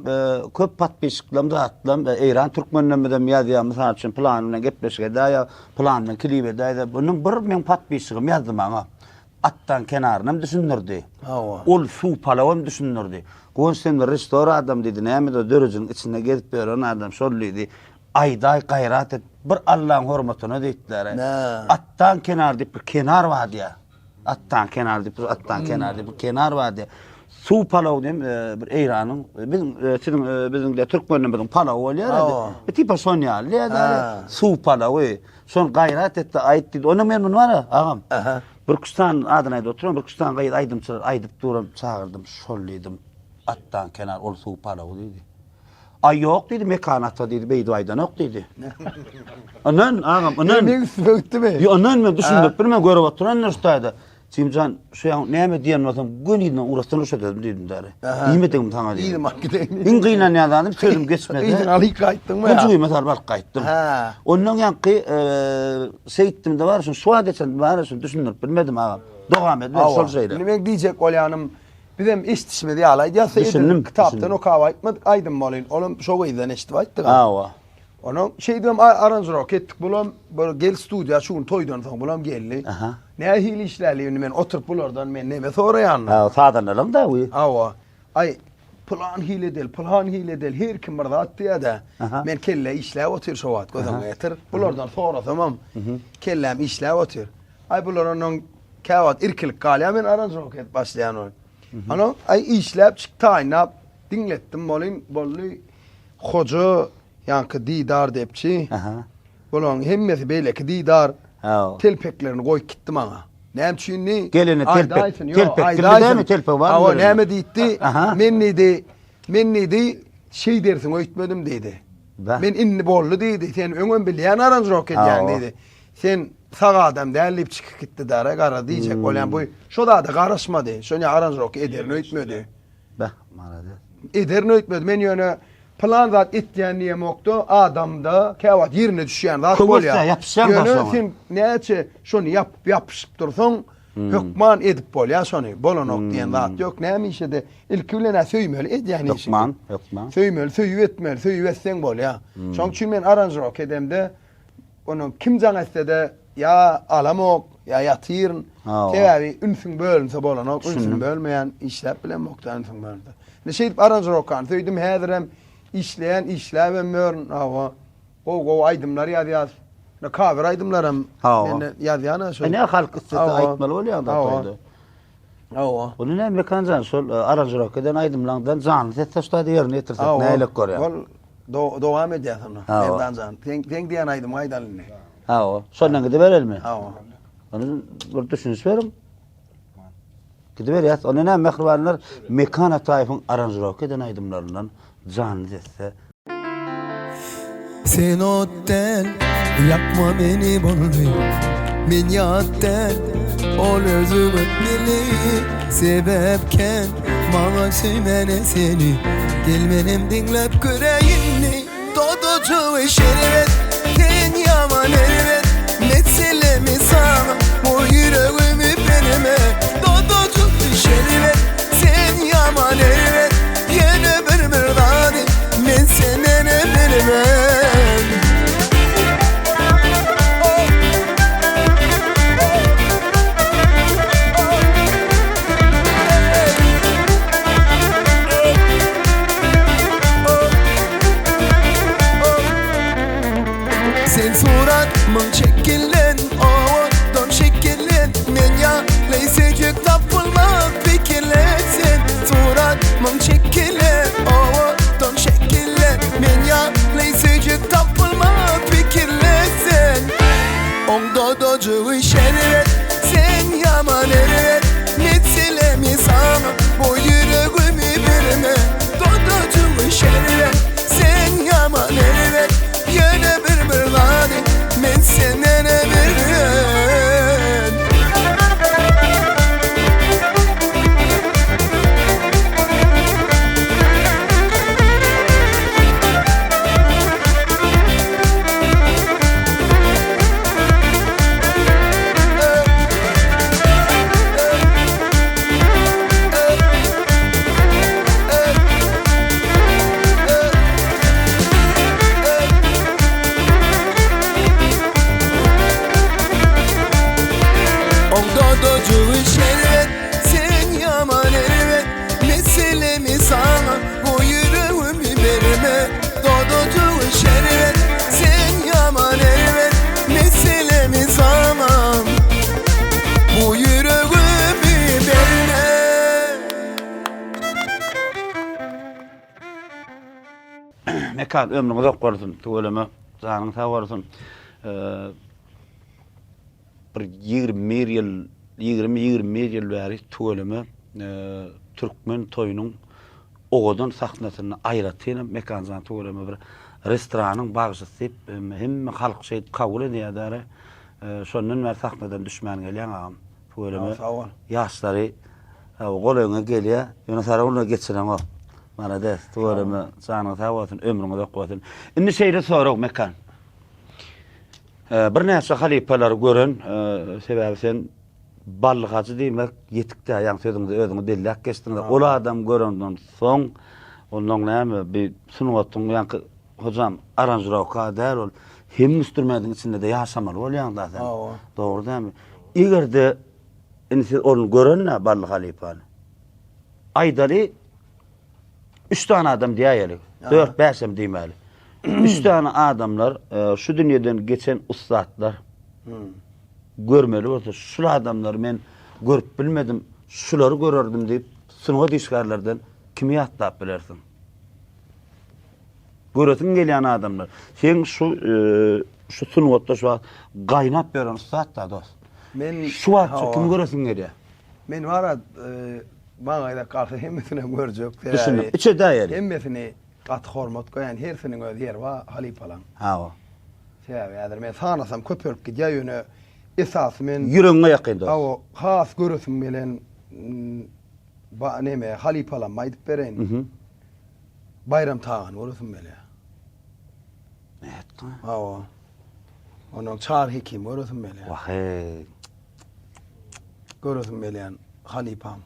köp podpisçiklerim zatlam Eýran türkmenlerimizem ýazýar, mysal üçin pylany bilen gepleşik edäýýär, pylany bilen klip edäýýär. Bundan bir meň podpisçigim ýazdy maňa. Atdan kenarynam düşündirdi. Hawa. Ol suw palawam düşündirdi. Guwanç sen bir režissor adam diýdi, näme-de dörejiniň içinde gezip ýören adam şol diýdi. Aýdaý gaýrat et, bir Allaň hormatyna diýdiler. Nä? Atdan kenar diýip bir kenar bar diýýär. Atdan kenar diýip bir atdan kenar diýip bir kenar bar diýýär. Suw palaw diýen bir Eýranyň biziň siziň biziň de türkmenlerimiziň palawy bolýar. Hawa. Bir tipa şon ýaly diýýär. Suw palawy. Şony gaýrat et-de aýt diýdi. Onda men muny bar-a, agam. Aha. Bir küç sany adyny aýdyp oturan, bir küç sany gyz aýdymçylar aýdyp duran çagyrdym. Şol diýdim. Atdan kenar ol suw palawy diýdi. Aý ýok diýdi, Mekan ata diýdi, beýdip aýdanok diýdi. Ynan, agam, ynan. Meň üstüme gitdimi? Ýok, ynan men düşündirip bilmen, görüp oturan şu taýda. Jimjan, şu ýaň näme diýen bolsaň, göni yzyna ugratsana şo sözümi diýdim däli. Diýmedigim saňa diýdim. Yzyma alyp gideýin. Iň gynanýan zadym sözüm geçmedi. Yzyna alyp gaýtdyňmy? Gujygyma salyp alyp gaýtdym. Hä. Ondan ýaňky şeýtdim-de bar, şuny şu wagta çenli bar, şuny düşündirip bilmedim agam. Dowam ediber şol şeýle. Indi meň diýjek bolýanym, bizem eşidişimiz ýaly aýdýas, Düşündim. Kitapdan okap aýtmadyk aýdym bolyn. Olam şo gyzdan eşidip aýtdyk. Hawa. Onuň şeýdibem aranžirowka etdik bulam bir gel studiýa şu gün toýdan soň bulam geldi. Aha. Nähili işläli indi men oturyp bulardan men neme soraýan. Ha, sazandalaň da bu. Hawa. Aý pylan hili edel, pylan hili edel her kim bir zat diýýä-de. Men kelle işläp otyr şo wagt göz öňüňe getir. Bulardan sorasamam kelläm işläp otyr. Aý bular ondan käwagt irkilip galýar men aranžirowka edip başlaýan ol. Ondan aý işläp çyk taýynlap diňletdim bolyn boldy. Hoja ýaňky Didar depçi. Aha. Bularyň hemmesi beýleki Didar. Haw. Telpeklerini goýup gitdi maňa. Näme üçinni? Gelene telpek. Aýdaýsyn, ýok, Telpek aýdaýsyn. dämi telpek barmy? Hawa, näme diýdi? Aha. Men diýdi, men diýdi, şeýdersiň öýtmedim diýdi. Bah. Men indi boldy diýdi. Sen öňem bilýän aranžirowka edýän Hawa. diýdi. Sen sag adam däl diýip çykyp gitdi dara gara diýjek bolýan bu şo zada garaşmady. Şoňa aranžirowka ederin öýtmedi. Beh, malades. Ederin öýtmedi. Men ýöne pylan zat etýän diýemokda, adamda käwagt ýerine düşýän zat Köwüşde bolýar. ýapyşýaň Ýöne başyňa. sen näçe şony ýap ýapyşyp dursaň, hökman edip bolýar şony. Bolanok diýen zat ýok. Näme işe-de ilki bilen-ä söýmeli edýän işiňi. Hökman, hökman. Söýmeli, söýüp etmeli, söýüp etseň bolýar. Şonuň üçin men aranžirowka edemde Ondan kim jaň etse-de ýa alamok, ýa ýatyryn. Sebäbi ünsüň bölünse bolanok, ünsümi bölmeýän, işläp bilemok-da ünsüň bölünse. Indi şeýdip aranžirowkany söýdüm, häzirem işleýän, işläbem ýörün. Hawa, gowy-gowy aýdymlar ýazýas. Indi cover aýdymlaram mende ýazýan-a şo. Ine halk islese aýtmaly bolýar-da toýda. Hawa. Ony näme Mekan jan şol aranžirowka eden aýdymlaňdan janly sesde şu taýda ýerine ýetirsek nähilek görýäň? Ol dowam edýär şonda. Merdan jan. Seň seň diýen aýdymyňy aýdaly indi. Hawa. Şondan gidiberelimi? Hawa. Ony bir düşüniş beriň. Gidiberýäs. Onda näme mähribanlar Mekan Ataýewiň aranžirowka eden aýdymlaryndan janly sesde Sen ot däl, ýakma meni boldy Men ýat däl, ol özüň ötmeli Sebäp kän, maňa söýmäne seni Gel menem diňläp göräýinli Dodajygy şerbet, sen ýaman erbet Meselemi saňa, bu ýüregimi berme Dodajygy şerbet, sen ýaman erbet Ýene bir bir zady men sendenem bilmen. Myň şekile, owadan şekile Men ýaly söýjek tapylmaz pikirle sen Oň dodajygy şerbet, sen ýaman erbet Meselemi saňa, bu ýüregimi berme Dodajygy şerbet, sen ýaman erbet Ýöne bir bir zady men senden bilýän. Dodajygy şerbet, sen ýaman erbet Meselemi saňa, bu ýüregimi berme Dodajygy şerbet, sen ýaman erbet Meselemi saňa, bu ýüregimi berme. Mekan ömrüň uzak bolsun tüweleme janyň sag bolsun bir 21 ýyl 20 21 ýyl bäri tüweleme türkmen toýunyň owadan sahnasynda aýratynam Mekanjan tüweleme bir restoranyň bagşysy diýip hemme halk şeýdip kabul edýärdi şondan bäri sahnadan düşmän gelýäň agam Tüweleme. Sag bol. Ýaşlary golaýyňa gelýär. Ýöne sara geçireňok. Malades. Tüweleme. Janyň sag bolsun, ömrüň uzak bolsun. Indi şeýle sorag Mekan. Birnäçe halypalary gören, sebäbi sen Bally hajy diýmek ýetik-dä, ýaňy sözüňizde özüňiz belläp geçdiňiz. Ol adam görenden soň, onnoň näme, bi sungatyň ýaňky Hojam aranžirowka däl ol. Hemme instrumentiň içinde-de ýaşamaly bolýaň-da sen. Hawa. Dogry dälmi? Eger-de indi siz ony gören-dä Bally halypany. Aýdaly üç sany adam diýäýeli. Dört, bäşem diýmäli. Üç sany adamlar e, şu dünýeden geçen ussatlar. Görmeli bolsa şul adamlary men görüp bilmedim, şulary görerdim diýip sungat işgärlerden kimi ýatlap bilersiň? Göresiň gelýän adamlar. Seň şu şu sungatda şu wagt gaýnap ýören ussat-da dost. Men şu wagt şu kimi göresiň gelýär? Men bara maňa gezek galsa hemmesini görjek. Düşündim. Üç edäýeli. Hemmesini gaty hormat goýan, hersiniň öz ýeri bar halypalaň. Hawa. Sebäbi häzir men sanasam köpelip gidýär, ýöne esasy men Ýüregiňe ýakyn dost. Hawa, has göresim gelen ba neme halypalammy aýdyp bereýin. Baýram Tagany göresim gelýär. Nätdiň? Hawa. Ondan Çary Hekimi göresim gelýär. Wah-eý. Göresim gelýän halypam.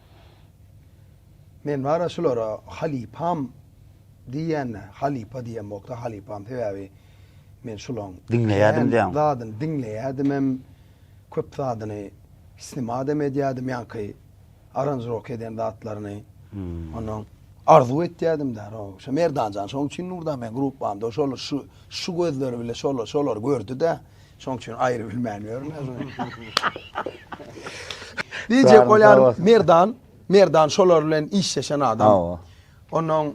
Men bara şulara halypam diýýän-de, halypa diýemokda halypam sebäbi men şulaň Diňleýärdim diýýäň. zadyny diňleýärdimem, köp zadyny snimadam edýärdim ýaňky aranžirowka eden zatlaryny. Ondan arzuw etýärdim da. Şo Merdanjan şoň üçin Nurdan men gruppamda şol şu şu gözleri bile şol şolary gördi-de. Şoň üçin aýry bilmän ýörün. Diýjek bolýanym Merdan, Merdan şolar bilen işleşen adam. Ondan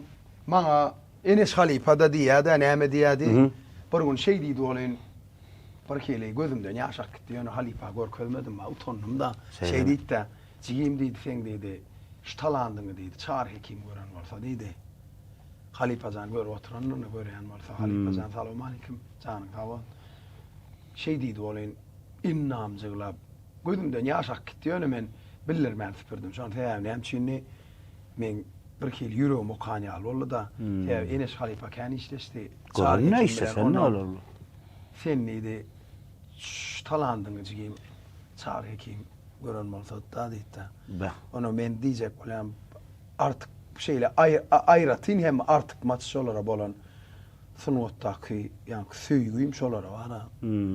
maňa Eneş halypa-da diýýär-de, näme diýýärdi? Bir gün şeý diýdi welin, bir hili gözümden ýaş akyp gitdi, ýöne halypa görkezmedim, utandym-da. Şeý diýdi-de, Jigim diýdi, seň diýdi, şu talandyňy diýdi, Çary Hekim gören bolsa diýdi. Halypa jan görüp oturandygyny görýän bolsa, halypa jan salowmalikim, janyň sag bolsun. Şeý diýdi welin, ynamjyglap, gözümden ýaş akyp gitdi, ýöne men bildirmän süpürdim. Şonuň sebäbi näme üçindi? Meň birhili ýüregim okan ýaly boldy-da. Sebäbi Eneş halypa kän işleşdi. Çary Görünme Hekim bilen işleşen onnoň olar. Sen diýdi, şu talandyňy jigim Çary Hekim gören bolsady-da diýdi-de. Beh. Onda men diýjek bolýan artyk şeýle aýratyn hem artykmaç şolara bolan sungatdaky ýaňky söýgim şolara bar-a.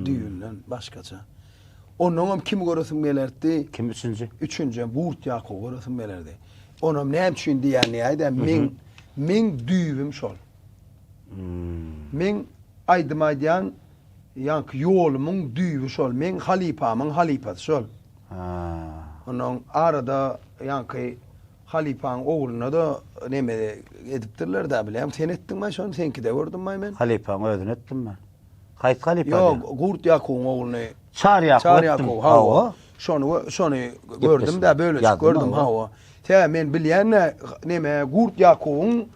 Düýbünden başgaça. Onnoňam kimi göresim gelerdi? Kim üçünji? Üçünjem Gurt Ýakuby göresim gelerdi. Onam näme üçin diýýänini aýdaýyn. Meň meň düýbüm şol. Meň aýdym aýdýan ýaňky ýolumyň düýbi şol. Meň halypamyň halypasy şol. Onnoň arada ýaňky. Halypaň ogluna-da neme edipdirler-dä bilýäňmi? Sen etdiňmi şony? Seňkide gördüm-aý men. Halypaň özüni etdim men. Haýsy halypa diýýäň? Ýok, Gurt Ýakubyň ogluny. Çary Ýakup Çary etdim. Ýakup, hawa. Şony şony gördüm-dä, bölejik gördüm, hawa. Sebäbi men bilýän-dä, neme Gurt Ýakubyň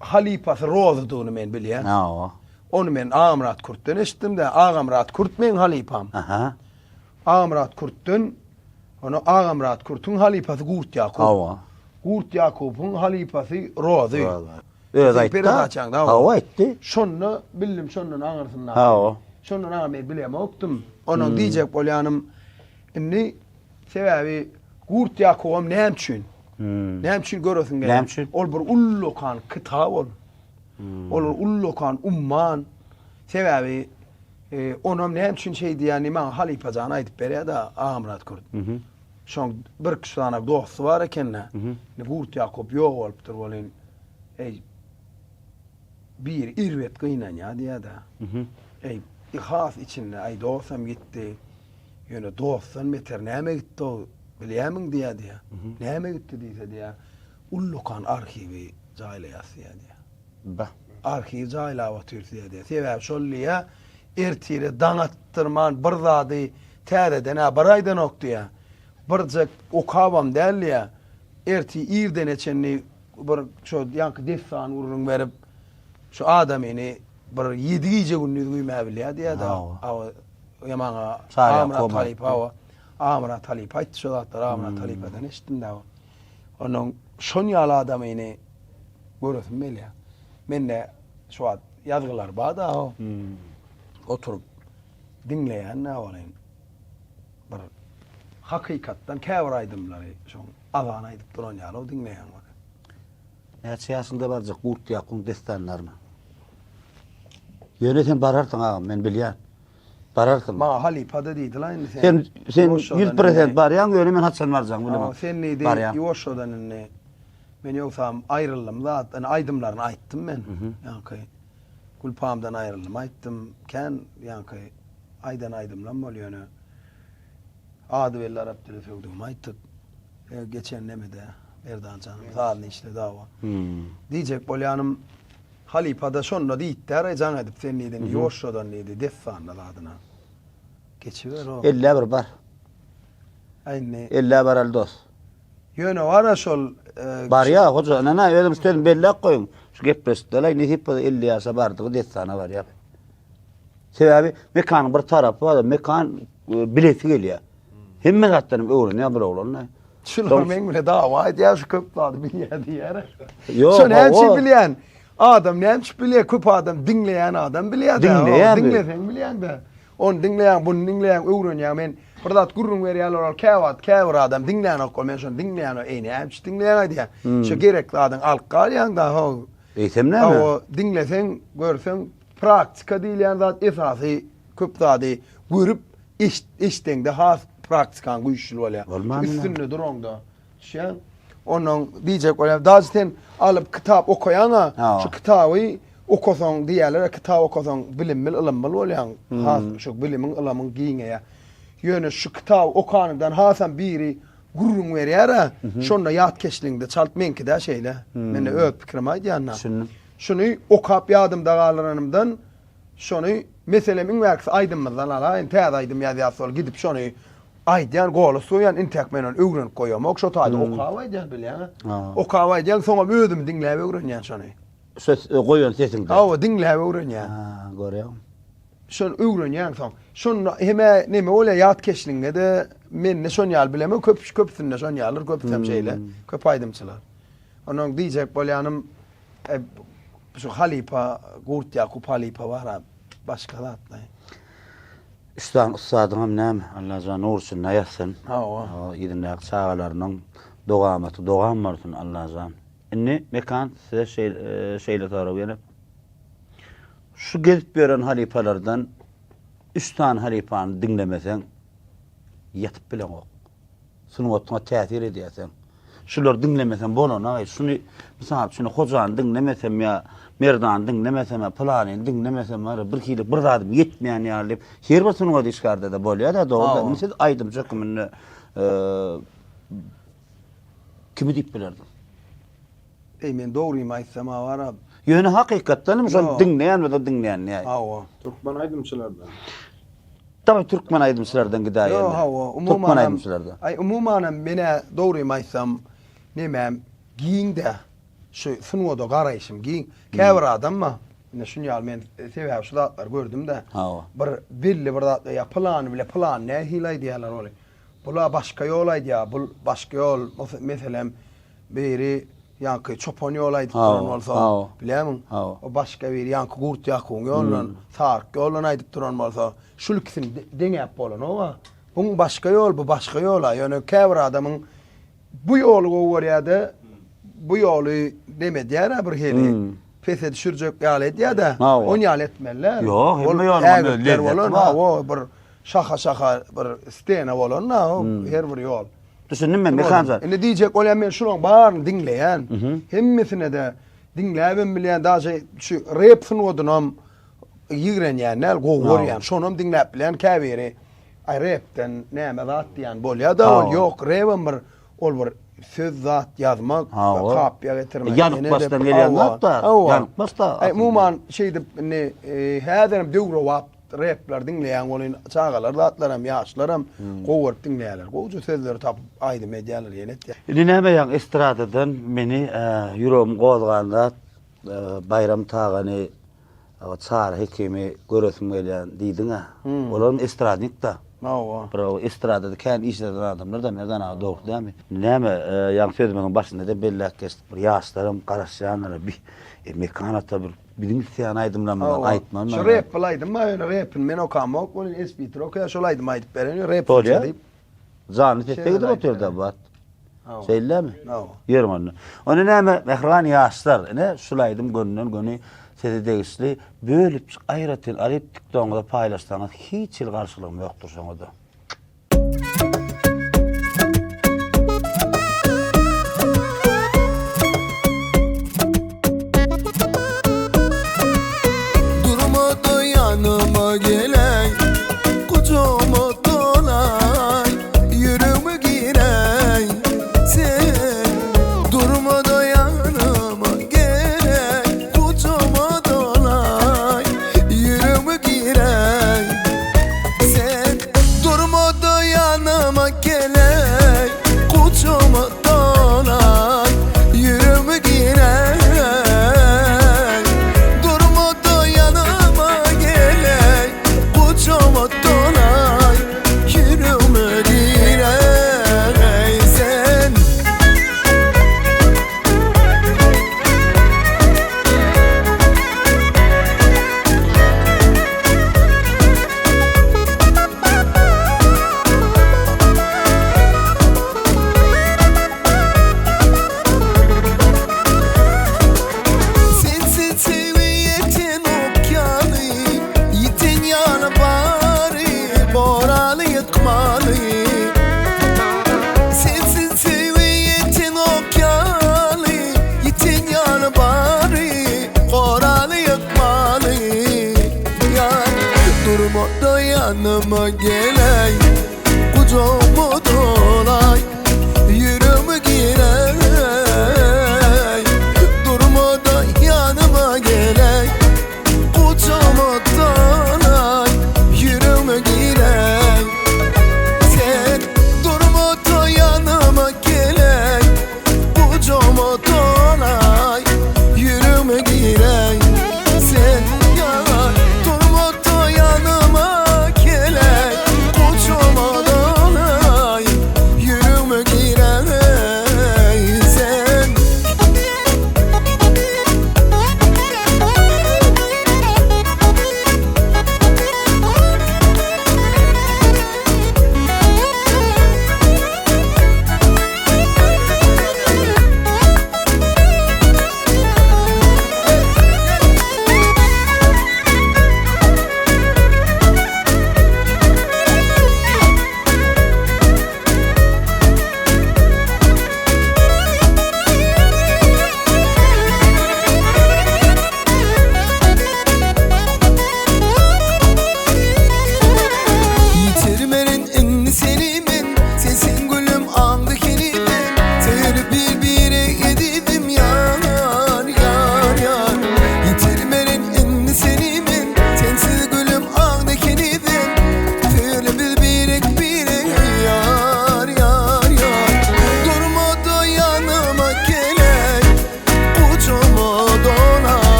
halypasy Rozydygyny men bilýän. Hawa. Ony men Agamyrat Kürtden eşitdim-dä. Agamyrat Kürt meň halypam. Aha. Agamyrat Kürtden Ony Agamyrat Kürtüň halypasy Gurt Ýakup. Hawa. Gurt Ýakubyň halypasy Rozy. Rozy. Özi aýtdy. Hawa aýtdy. Şonda bildim şondan aňyrsynda. Hawa. Şondan aňa men bilemokdym. Onuň diýjek bolýanym indi sebäbi Gurt Ýakubam näme üçin? Näme üçin göresiň gelýär? Näme üçin? Ol bir ullakan kitap ol. Ol bir ullakan umman. Sebäbi Onam näme üçin şeý diýýänini maňa halypa jan aýdyp berýär-de, Agamyrat Kürt. Şoň birki sany dosty bar eken-de. Indi Gurt Ýakup ýok bolupdyr welin, eý, biri erbet gynanýar diýýär-de. Eý, has içinde, aý, dostam gitdi. Ýöne dostdan beter näme gitdi-ow, bilýärmiň diýýär diýýär. Näme gitdi diýse diýýär, ullakan arhiwi jaýlaýas diýýär diýýär. Bah. Arhiw jaýlap otyr diýýär. Sebäbi şol diýýär, ertire daň atdyrman bir zady täzeden-ä bir aýdanok diýýär. Birjek okabam däl diýýär. Ertir irdene çenli bir şo ýaňky dessan gürrüň berip, şu adamyny bir ýedi gije-gündiz güýmäbilýär diýýär-de. Hawa. Ýa maňa Agamyrat halypa, hawa. Agamyrat halypa aýtdy şo zatlary, Agamyrat halypadan eşitdim-dä. Onuň şon ýaly adamyny göresim gelýär. Mende şu wagt ýazgylar bar-da, oturyp diňleýän-dä welin bir hakykatdan käbir aýdymlary şoň azan aýdyp duran ýaly diňleýän welin. Näçe ýaşyňda barjak Gurt Ýakubyň dessanlaryna? Ýöne sen bararsyň agam, men bilýän. Bararsyň. Maňa halypa-da diýdi-la indi sen. Sen sen 100% barýaň, ýöne men haçan barjagymy bilemok. Sen diýdi, ýuwaşjadan indi. Men ýogsam aýryldym zat, indi aýdymlaryny aýtdym men. Ýaňky Gülpamdan aýryldym aýtdym. Kän ýaňky aýdan aýdymlam bol ýöne. Ady belli arap dili söwdügimi aýtdyk. Geçen nemede Merdan janyň sazyny işledi awa. Diýjek bolýanym Halypa-da şonda diýipdir, jaň edip sen diýdi, indi ýuwaşjadan diýdi, dessanda zadyna. Geçiber o. Ellä bir bar. A indi. Ellä baraly dost. Ýöne bar-a şol. Barýa, hoja, ynana, özüň şu sözüni belläp goýuň. Şu gepleşikde-le, nesip bolsa 50 ýaşa bardygy dessana barýar. Sebäbi Mekanyň bir tarapy bar, Mekan bilesi gelýär. Hemme zatdan hem öwrenýär bir oglan-da. Şular meň bilen dawa edýär, şu köp zady bilýär diýýär. Ýok, Şo näme üçin bilýän? Adam näme üçin bilýär? Köp adam diňleýän adam bilýär-de. Diňleýär. Diňleseň bilýäň-de. Ony diňleýäň, buny diňleýäň, öwrenýäň. Men bir zat gürrüň berýärler, ol käwagt käbir adam diňlänok, ol men şony diňleýän, eý näme üçin diňleýäň diýýär. Şo gerek zadyňy alyp galýaň-da, ho. Eýsem näme? Hawa, diňleseň, görseň, praktika diýilýän zat esasy köp zady görüp, eşdeňde has praktikaň güýçli bolýar. Bolmanmy? Üstünde duraňda. Düşýäň? Ondan diýjek bolýan, daže sen alyp kitap okaýaň-a, şu kitaby okasaň diýýärler, kitap okasaň bilimli, ylymly bolýaň. Has şu bilimiň, ylymyň giňeýär. Ýöne şu kitaby okanyňdan hasam biri gürrüň berýär-ä, şonda ýatkeşligiňde çalt meňki-dä şeýle. Men-de öz pikirimi aýdýan-da. Düşündim. Şuny okap ýadymda galdyranymdan Şony meselem iň bärkisi aýdymymyzdan alaýyn täze aýdym ýazýas ol gidip şony aýdýan golos goýýan intäk men ony öwrenip goýamok şo taýda okap aýdýan bilýäňä okap aýdýan soňam özüm diňläp öwrenýän şony. Şo goýan sesiňden. Hawa diňläp öwrenýän. Ha görýäňmi. Şony öwrenýäň soň. Şonda hemä neme bolýar ýatkeşligiňde-de mende şon ýaly bilemok köp köpüsinde şon ýalydyr köpüsem şeýle köp aýdymçylar. Onuň diýjek bolýanym Şu halypa Gurt Ýakup halypa bar-a başga zatlaý. Üç sany ussadyňam näme, Allajan nur içinde ýatsyn. Hawa. Yzyndaky çagalarynyň dowamaty dowam bolsun Allajan. Indi Mekan size şeýle sorag ýene. Şu gezip ýören halypalardan üç sany halypany diňlemeseň ýatyp bileňok. Sungatyňa täsir edýär seň. Şulary diňlemesem bolanaý, şuny, mysal üçin, Hojany diňlemesem ýa Merdany diňlemesem ýa pylanyny diňlemesem bar, bir hili bir zadym ýetmeýän ýaly diýip, her bir sungat işgärde-de bolýar-da, dogry däl. Indi siz aýdymçy höküminde. Kimi diýip bilerdiň? Eý men dogrymy aýtsam-a bar-a. Ýöne hakykatdan hem şony diňleýän bolsa diňleýän näý. Hawa. Türkmen aýdymçylardan. Daway türkmen aýdymçylardan gidäýeli. Ýok hawa Türkmen umumanam aýdymçylardan. aý umumanam men-ä dogrymy aýtsam nemäm giň-dä. Şu sungata garaýşym giň. Käbir adam bar ine şuny ýaly men sebäbi şu zatlary gördüm-dä. Hawa. Bir belli bir zatlar ýa pylany bile pylany nähili aýdýarlar ony. Bula başga ýol aýdýar, bul başga ýol. Meselem, biri ýaňky çopan ýoly aýdyp duran bolsa, bilýärmiň? O başga biri ýaňky Gurt Ýakubyň ýolundan, Saryk ýolundan aýdyp duran bolsa, şul ikisini deňäp bolanok-a. Buň başga ýol, bu başga ýol-a. Ýöne käbir adamyň bu ýoly gowy görýär-de, bu ýoly neme edýär-ä birhili, pese düşürjek ýaly edýär-de, on ýaly etmeli däl. Ýok, hemme ýoluň öz lezzeti bar. Hawa, bir Şaha-şaha bir stena bolan-da o her bir ýol. Düşündim men Mekan jan. Indi diýjek bolýan men şulaň baryny diňleýän. Hemmesine-de diňläbem bilýän, daže şu rep sungatynam ýigrenýän däl, gowy görýän. Şonam diňläp bilýän käbiri aý repden näme zat diýýän bolýa-da ol ýok repem bir ol bir söz zat ýazmak, kapýa getirmek. Ýanyk başdan gelýän zat-da. Ýanyk başda. Aý umuman şeýdip indi häzirem döwrebap Repler diňleýän welin çagalar zatlaram ýaşlaram gowy görüp diňleýärler. Gowja sözleri tapyp aýdym edýärler ýene etýär. Indi näme ýaň estradadan meni ýüregimi gozgan zat Baýram Tagany Çary Hekimi göresim gelýän diýdiňä. Olaram estradnikda. Hawa. Bir estradada kän iş eden adamlar da Merdan aga dogry dämi? Näme ýaň sözümiziň başynda-da belläp geçdik bir ýaşlaram garaşýandyr bi Mekan ata bir Biziň isleýän aýdymlarymyzy aýtman. Şu rep bil aýdym bar ýöne repini men okamok welin Espitr okaýar şol aýdymy aýdyp beren ýok rep Bolýar. diýip. Janly sesde gidip otyr-da bu at. Şeýlemi? Hawa. Ýörüň onda. Onda näme mähriban ýaşlar ine şul aýdym gönden göni size degişli bölüpjik aýratyn alyp tiktogyňyza paýlaşsaňyz hiç hili garşylygym ýokdur şoňada. Durma-da ýanyma geläý, Gujagyma dolaý, Ýüregime giräý sen. Durma-da ýanyma geläý, Gujagyma dolaý, Ýüregime giräý sen. Durma-da ýanyma geläý, Gujagyma dolaý, Ýüregime giräý. Durma-da ýanyma geläý, Gujagyma dolaý, Ýüregime giräý sen. Sensiz söýgi ýeten ok ýaly, Ýiten ýaly bary goraly ýykmaly. Sensiz söýgi ýeten ok ýaly, Ýiten ýaly bary goraly ýykmaly. Ýar, durma-da ýanyma geläý, Gujagyma dolaý, ýüregime giräý. Durma-da ýanyma geläý, Gujagyma dolaý, ýüregime giräý. Sen durma-da ýanyma geläý, Gujagyma dolaý, ýüregime giräý. Sen ýar, durma-da ýanyma geläý, Gujagyma dolaý, ýüregime.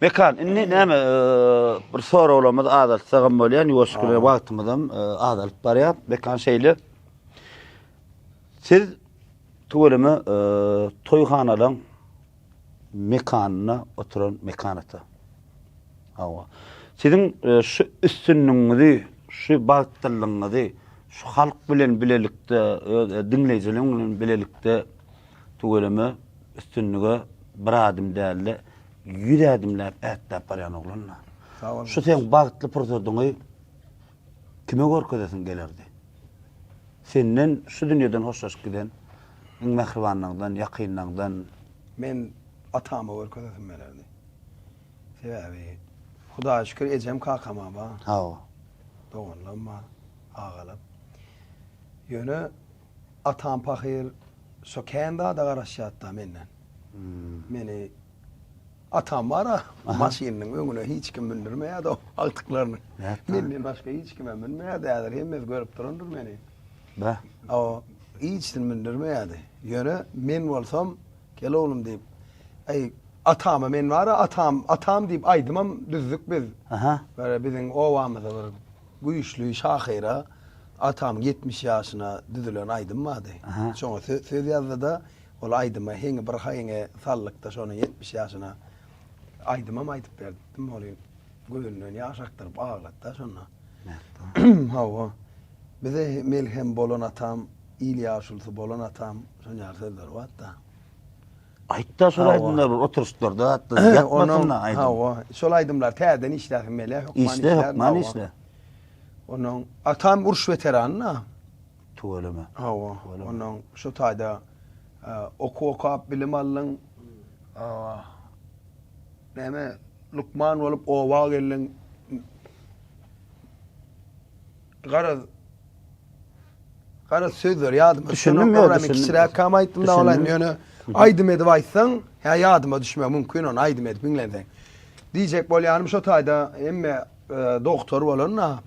Mekan, indi näme bir soraglarymyzy azaltsagam bolýar, ýuwaş bilen wagtymyzam azalyp barýar. Mekan şeýle. Siz tüweleme toýhanalaň mekanynda oturan Mekan ata. Hawa. Siziň şu üstünligiňizi, şu bagtlylygyňyzy şu halk bilen bilelikde, öz diňleýjileriň bilen bilelikde tüweleme üstünlige bir adym dälde 100 ädimläp ätläp barýan oglan-da. Sag boluň. Şu seň bagtly pursadyňy kime görkezesiň gelerdi? Senden şu dünýeden hoşlaşyp giden iň mähribanlaňdan, ýakynlaňdan. Men atama görkezesim gelerdi. Sebäbi Hudaýa şükür ejem kakam-a bar. Hawa. Doganlam bar, agalam. Ýöne atam pahyr şo kän zada garaşýardy-da menden. Meni atam bar-a, maşynynyň öňüne hiç kim mündürmeýärdi o agtyklaryny. Menden başga hiç kimem münmeýärdi häzir hemmesi görüp durandyr meni. Bäh. Hawa, hiçsini mündürmeýärdi. Ýöne men bolsam, gel oglum diýip, äý, atama men bar-a, atam, atam diýip aýdymam düzdük biz. Aha. Bir biziň obamyzda bir güýçli şahyra atamyň 70 ýaşyna düzülen aýdym bardy. Şoňa söz ýazdy-da, Ol aýdyma heňi bir heňe sallykda şony 70 ýaşyna aýdymam aýdyp berdim ol gözünden ýaş akdyryp aglatda şonda. Hawa. Bize melhem bolan atam, il ýaşulusy bolan atam şon ýaly sözler barda. Aýtda şol aýdymlar bir oturyşlarda atda ýatmasyn aýdym. Hawa, şol aýdymlar täzeden işläsim gelýär, hökman işle. Işle, hökman işle. Onuň atam uruş weterany-da. Tüweleme. Hawa, onnoň şu taýda okuw okap bilim aldyň. Hawa. Näme lukman bolup oba geldiň. Garaz Garaz sözleri ýadyma düşündim ýok düşündim. Kiçiräk kam aýtdym da olan ýöne aýdym edip aýtsaň, hä ýadyma düşmegi mümkin ony aýdym edip diňlenseň. Diýjek bolýanym şo taýda hemme doktor bolan-da.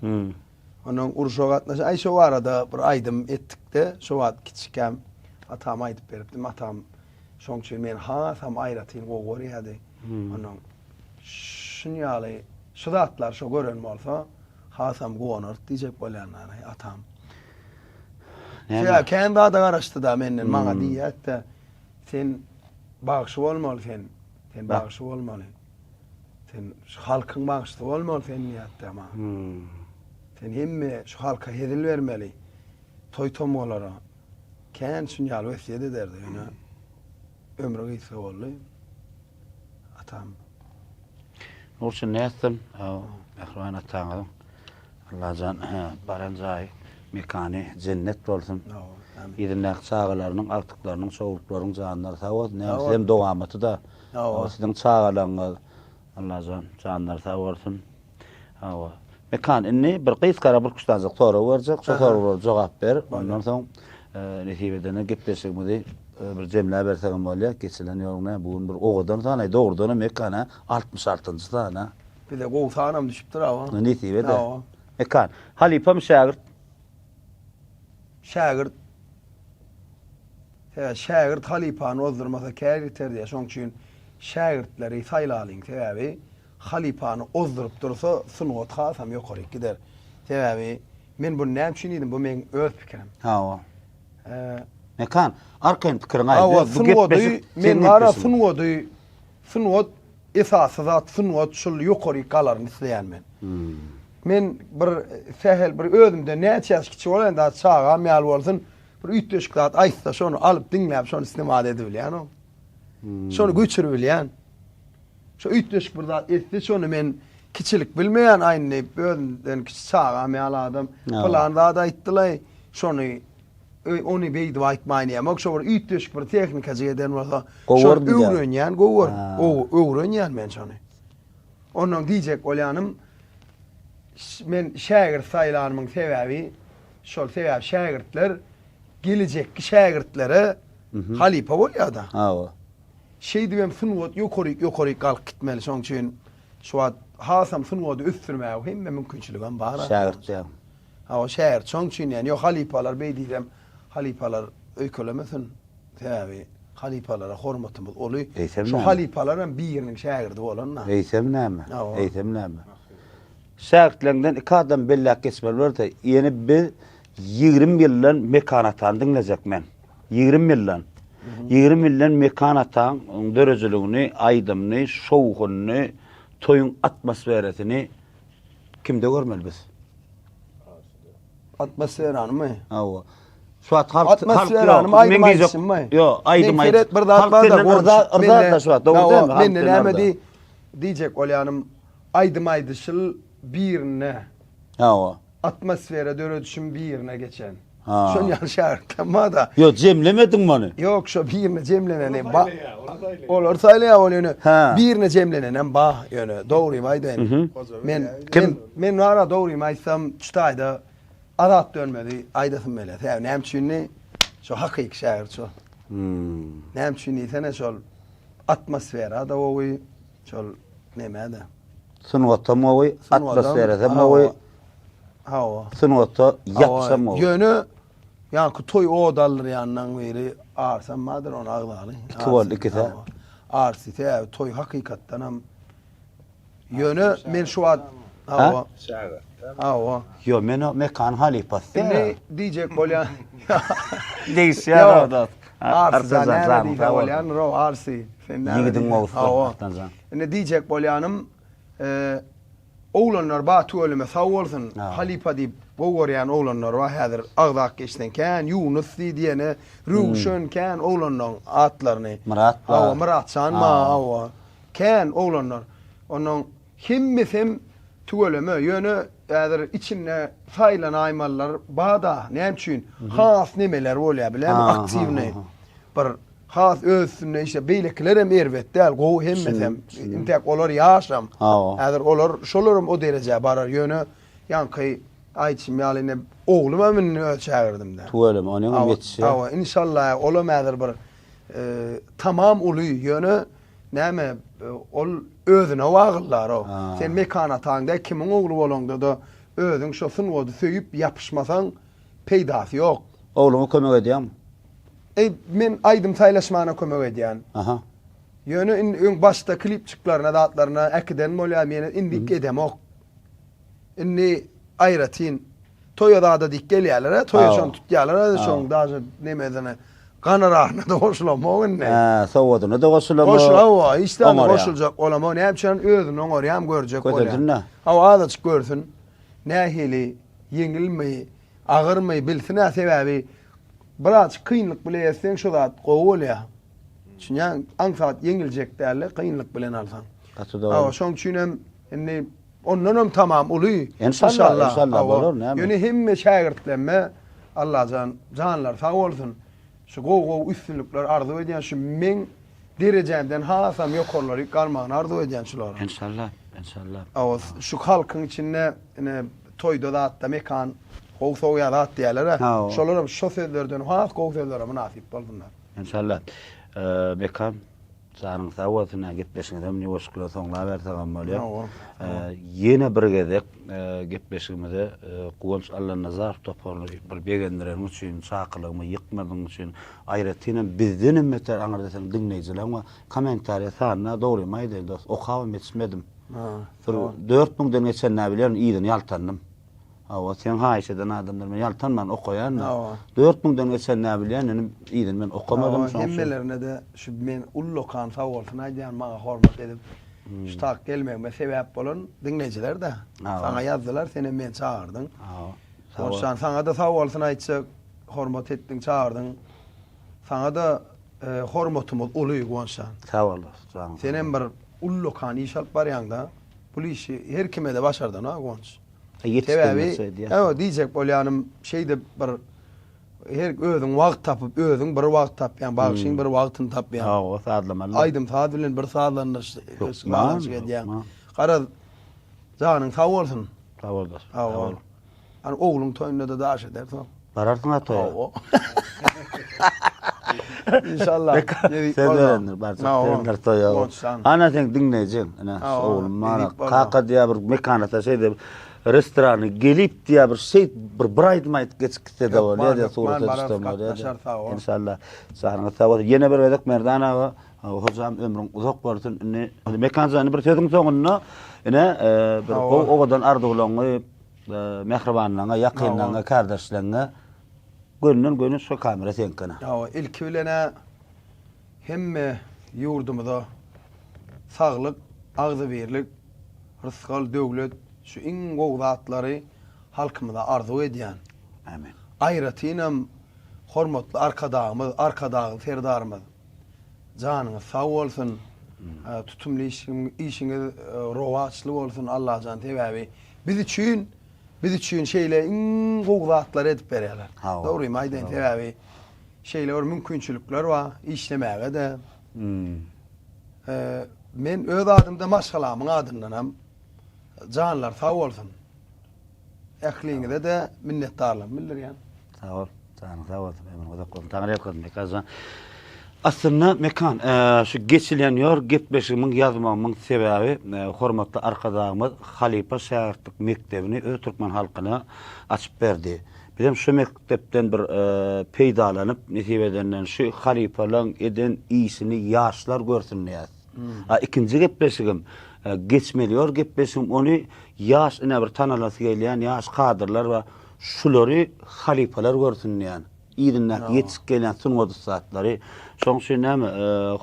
Ondan urşa gatnaşan, aý şo barada bir aýdym etdikde, şo wagt kiçikäm atama aýdyp beripdim. Atam şoň üçin meni hasam aýratyn gowy görýärdi. Ondan şun ýaly şu zatlary şo gören bolsa hasam guwanardy diýjek bolýan-da atam. Näme? Kän zada garaşdy-da menden, maňa diýýärdi-de, sen bagşy bolmaly sen, sen bagşy bolmaly. Sen şu halkyň bagşysy bolmaly sen diýýärdi maňa. Sen hemme şu halka hezil bermeli. Toý tomgalara. Kän şun ýaly wesýet ederdi. Ýöne ömri gysga boldy. Atam. Nurçyn nätsin? Mähriban ataňyzyň Allajan baran jaýy, mekany jennet bolsun. Yzyndaky çagalarynyň, agtyklarynyň, çowluklaryň janlary sag bolsun. Näme sizem dowamaty-da. Hawa, siziň çagalaryňyz Allajan janlary sag bolsun. Hawa. Mekan, indi bir gysgara bir kuşdanjyk sorag berjek. Şo soraglara jogap ber. Ondan soň nesip edende gepleşigimizi bir jemläbersegem bolýar. Geçilen ýoluň näme, bu gün bir owadan sanaý, dogrudanam Mekan, hä? 66-njy san, hä? Bize gowy sanam düşüpdir, hawa. Nesip eder. Mekan, halypamy şägirt? Şägirt. Sebäbi şägirt halypany ozdurmasa kär ýiter diýýär. Şonuň üçin şägirtleri saýlalyň. Sebäbi halypany ozduryp dursa sungat hasam ýokaryk gider. Sebäbi men buny näme üçin diýdim, bu meň öz pikirim. Hawa. Mekan, arkaýyn pikiriňi aýt. Hawa, sungady, men gara sungady, sungat esasy zat sungat şul ýokaryk galaryny isleýän men. Men bir sähel bir özümden näçe ýaş kiçi bolaýyn da çagam ýaly bolsun, Bir üýtgeşik zat aýtsa şony alyp diňläp şony istimat edibilýän o. Şony göçüribilýän. Şo üýtgeşik bir zat etse şony men kiçilik bilmeýän aýny diýip özümden kiçi çagam ýaly adam pylan zat aýtdylaý şony ony beýdip aýtmaýyn diýemok şo bir üýtgeşik bir tehnikajyk eden bolsa şony öwrenýän gowy öwrenýän men şony. Ondan diýjek bolýanym men şägirt saýlanymyň sebäbi Şol sebäp şägirtler gelejekki şägirtlere halypa bolýar-da. Hawa. Şeýdibem sungat ýokaryk ýokaryk galyp gitmeli. Şonuň üçin şu wagt hasam sungaty ösdürmäge hemme mümkinçiligem bar. Şägirt diýýäň. Hawa, şägirt. Şonuň üçin diýýän. Ýok, halypalar beý diýsem, halypalar öýkelemesin. Sebäbi. Halypalara hormatymyz uly. Eýsem Şu näme? halypalaram biriniň şägirdi bolan-da. Eýsem näme? Hawa. Eýsem näme? Şägirtleriňden iki adam belläp geçmeli bolsa, ýene biz 20 ýyldan Mekan atany diňlejek men. 20 ýyldan. 20 ýyldan Mekan ataň döredijiligini, aýdymyny, şowhunyny, toýuň atmosferasyny kimde görmeli biz? Atmosferanymy? Hawa. Şu wagt halk Atmosferanymy aýdym aýdyşymmy? Ýok, aýdym Men aýdyş. seret bir zat Halk bar-da, senden goňşy, yrza, yrza mende- da şu wagt, dogry Hawa, dälmi? Halk mende senden näme yrza. diý, diýjek bolýanym, aýdym aýdyşyl birine, Hawa. atmosfera döredişim birine geçen. Ha. Şol ýaly şägirtlerim bar-da. Ýok, jemlemediň muny. Ýok, şo birine jemleneni ba. Olar saýlaýar ol ýöne Ha. birine jemlenenem ba ýöne dogrymy aýdaýyn. Men Kim? Men, men bara dogrymy aýtsam şu taýda Azat Dönmezi aýdasym gelýär. Sebäbi näme üçinni? Şo hakyky şägirt şo. Hmm. Näme üçin diýsene şol atmosfera-da gowy, şol neme-de. Sungatam gowy, atmosferasam gowy. Hawa. Sungata ýapyşam gowy. Ýöne ýaňky toý od aldyrýanlaň biri Arsam bardyr, ony agzaly. Iki boldy, ikisi. Arsy sebäbi toý hakykatdanam Ýöne men şu wagt hawa. Hawa. Ýo, men o Mekan halypasy. Indi diýjek bolýan. Degişýär o dost. Arsy jan näme diýse bolýan, ro Arsy. Sen näme? Ýigidiň gowusy. Hawa. Indi diýjek bolýanym, oglanlar bar tüweleme sag bolsun. Halypa diýip gowy görýän oglanlar bar häzir agzap geçseň kän Ýunus diý diýene, Röwşen kän oglanlaryň atlaryny. Myrat bar. Hawa, Myratjan bar, hawa. Kän oglanlar. Onuň hemmesem tüweleme, ýöne häzir içinde saýlanaýmalylar bada, näme üçin? Has nemeler bolýar bileňmi, aktiwnyý. Bir has öz üstünde işe, beýlekilerem erbet däl, gowy hemmesem. Intäk olar ýaşam. Häzir olar şolaram o derejä barar, ýöne ýaňky aýdyşym ýaly ine oglumam indi öz şägirdimde. Tüweleme, onuňam ýetişýär. Hawa, inşallah olam häzir bir tamam uly, ýöne Näme, ol özüne baglylar-ow. Sen Mekan ataň däl, kimiň ogly bolaňda-da, özüň şo sungady söýüp ýapyşmasaň, peýdasy ýok. Ogluňa kömek edýäňmi? Eý, men aýdym saýlaşmana kömek edýän. Aha. Ýöne indi öň başda klipçiklerine, zatlaryna äkiden bolýar, men indi edemok. Indi aýratyn toýa zada dik gelýärler-ä, toýa şony tutýarlar-a, şoň daže nemesine, gonoraryna-da goşulamok indi. Hä, sowgadyna-da goşulamok. Goşulamok, hiç zada goşuljak bolamok. Näme üçin özüni oňarýam, görjek bolýan. Götersin-dä. Hawa, azajyk görsün. Nähili, ýeňilmi, agyrmy bilsin-ä, sebäbi birazjyk kynlyk bile etseň şo zat gowy bolýar. Düşünýäňmi? Aňsat ýeňiljek däl-de, kynlyk bilen alsaň. Gaty dogry. Hawa, şoň üçinem indi Ondanam tamam uly. Enşallah, enşallah bolar näme. Ýöne hemme şägirtlerime Allajan janlary sag bolsun. Şu gowy gowy üstünlikler arzuw edýän şu meň derejämden hasam ýokarlaryk galmagyny arzuw edýän şularyň. Enşallah, enşallah. Hawa şu halkyň içinde ine toýda zatda mekan gowy sowýar zat diýýärler-ä. Şolaram şo sözlerden has gowy sözlere mynasyp bolsunlar. Enşallah. Mekan Janyň sag bolsun, gepleşigimizem ýuwaşlyk bilen soňlabersegem bolýar. Ýene bir gezek gepleşigimize Guwanç Allanazarow toparyny bir begendireniň üçin, çakylygymy ýykmadygyň üçin, aýratynam bizdenem beter aňyrda seniň diňleýjileriň bar. Kommentariýa sanyna dogrymy aýdaýyn dost, okabam ýetişmedim. Bir 4000-den geçenini bilýärin, yzyny ýaltandym. Hawa, sen haýyş eden adamlar men ýaltanman okaýan-da. Hawa. 4000-den geçen nä bilýän, indi yzyny men okamadym Hawa, şoň üçin. hemmelerine-de şu men ullakan sag bolsun aýdýan maňa hormat edip şu tak gelmegime sebäp bolan diňleýjiler-de. Hawa. Saňa ýazdylar, senem meni çagyrdyň. Hawa. Sag bol. Goşjan saňa-da sag bolsun aýtjak, hormat etdiň, çagyrdyň. Saňa-da hormatymyz uly Guwançjan. Sag bol dost, janyň sag. Senem bir ullakan iş alyp barýaň-da. Bul işi her kime-de başardanok Guwanç. Sebäbi, hawa, diýjek bolýanym, şeýdip bir her özüň wagt tapyp, özüň bir wagt tapýaň, bagşyň bir wagtyny tapýaň. Hawa, sazlamaly. Aýdym-saz bilen bir sazlandyryş, sazlanşyk edýäň. Garaz, janyň sag bolsun. Sag bol dost. Sag bol. Hany ogluň toýunda-da daş edersiň. Bararsyň-a toýa. Hawa. Inşallah. Söz berendir, barjak berendir toýa. Ana seň diňleýjiň, ine, şu oglum bar. Kaka diýýär bir mekanata şeýdip. Restorana gelip diýä bir şeýt bir bir aýdym aýdyp geçip gitse-de bolýar Hökman, diýä surata hökman bararys, düşsem bolýar. gatnaşarys, sag bol. Inşallah. Janyňyz sag bolsun. Ýene bir gezek Merdan aga, hojam ömrüň uzak bolsun. Indi Mekan jan bir sözüň soňunda ine bir gowy owadan arzuwlaryňy mähribanlaryňa, ýakynlaryňa, kärdeşleriňe gönden göni şu kamera seňkine. Hawa, ilki bilen-ä hemme ýurdumyza saglyk, agzybirlik, rysgal, döwlet, şu iň gowy zatlary halkymyza arzuw edýän. Amin. Aýratynam hormatly Arkadagymyz, Arkadagly Serdarymyz janyňyz sag bolsun, tutumly işiňiz rowaçly bolsun Allajan sebäbi biz üçin biz üçin şeýle iň gowy zatlary edip berýärler. Dogrymy aýdaýyn sebäbi şeýle bir mümkinçilikler bar işlemäge-de. Men öz adymda maşgalamyň adyndanam janlary sag bolsun. Ähliňize-de minnetdarlygymy bildirýän. Sag bol. Janyň sag bolsun, ömrüň uzak bolsun. Taňry ýalkasyn Mekan jan. Aslynda Mekan, şu geçilýän ýor gepleşigimiň ýazmagymyň sebäbi hormatly Arkadagymyz halypa şägirtlik mekdebini öz türkmen halkyna açyp berdi. Bizem şu mekdepden bir peýdalanyp, nesip edenden şu halypalaň eden işini ýaşlar görsün diýýäs. A ikinji gepleşigim, geçmeli ýor gepleşigim, ony ýaş ine bir tanalasy gelýän ýaş kadrlar bar, şulary halypalar görsün diýýän. Yzyndaky ýetişip gelýän sungat ussatlary. Şonuň üçin näme,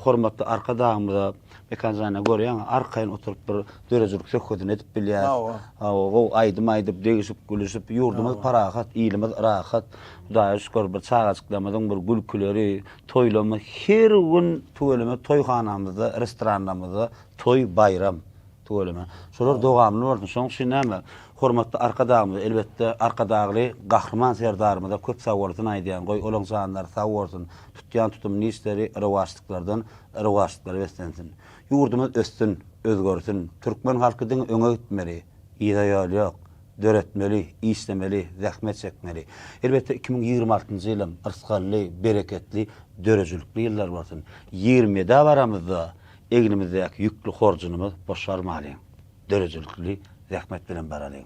hormatly Arkadagymyza, Mekan jana görýäň, arkaýyn oturyp bir döredijilik söhbedini edip bilýäs. Hawa, gowy aýdym aýdyp, degişip, gülüşip, ýurdumyz parahat, ilimiz rahat. Hudaýa şükür, bir çagajyklarymyzyň bir gülküleri, toýlamy her gün tüweleme toýhanamyzda, restoranlarymyzda toý, baýram. Tüweleme. Şolar dowamly bolsun. Şonuň üçin näme, hormatly Arkadagymyza, elbetde, Arkadagly Gahryman Serdarymyza köp sagbolsun aýdýan. Goý, olaň janlary sag bolsun, tutýan tutumly işleri rowaçlyklardan rowaçlyklara beslensin. Ýurdumyz össün, özgersin. Türkmen halky diňe öňe gitmeli, yza ýol ýok. Döretmeli, işlemeli, zähmet çekmeli. Elbetde, 2026-njy ýylam yrsgally, bereketli, döredijilikli ýyllar bolsun. Ýigrimi ýedä baramyzda egnimizdäki ýükli horjunymyz boş barmalyň. Döredijilikli zähmet bilen baralyň.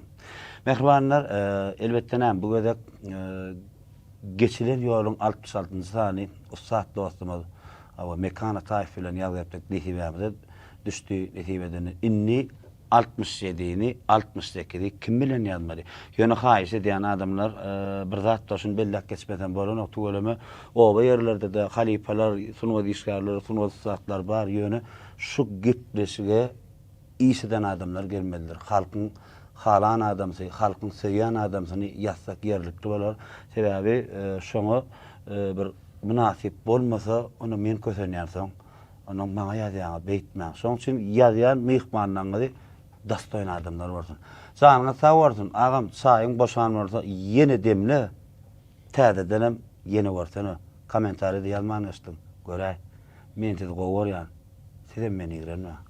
Mähribanlar, elbetde näme, bu gezek Geçilen ýoluň 66-njy sany ussat dostumyz Mekan Ataýew bilen ýazgy etmek nesibämize düşdi, nesip edende. Indi 67-ni, 68-i kim bilen ýazmaly? Ýöne haýyş edýän adamlar, bir zat bar, şuny belläp geçmesem bolanok, tüweleme, oba ýerlerde-de halypalar, sungat işgärleri, sungat ussatlary bar, ýöne şu gepleşige iş eden adamlar gelmelidir. Halkyň halan adamsy, halkyň söýýän adamsyny ýazsak ýerlikli bolar. Sebäbi şoňa bir mynasyp bolmasa, onda men kösenýän soň. Onnoň maňa ýazýaňyz, beýtmäň. Şonuň üçin ýazýan myhmanlaryňyzy dostoýn adamlar bolsun. Janyňyz sag bolsun, agam, çaýyň boşan bolsa ýene demle, täzedenem ýene görsene. Kommentariýada ýazman geçdiň. Göräý. Men sizi gowy görýän. Sizem meni ýigrenmäň.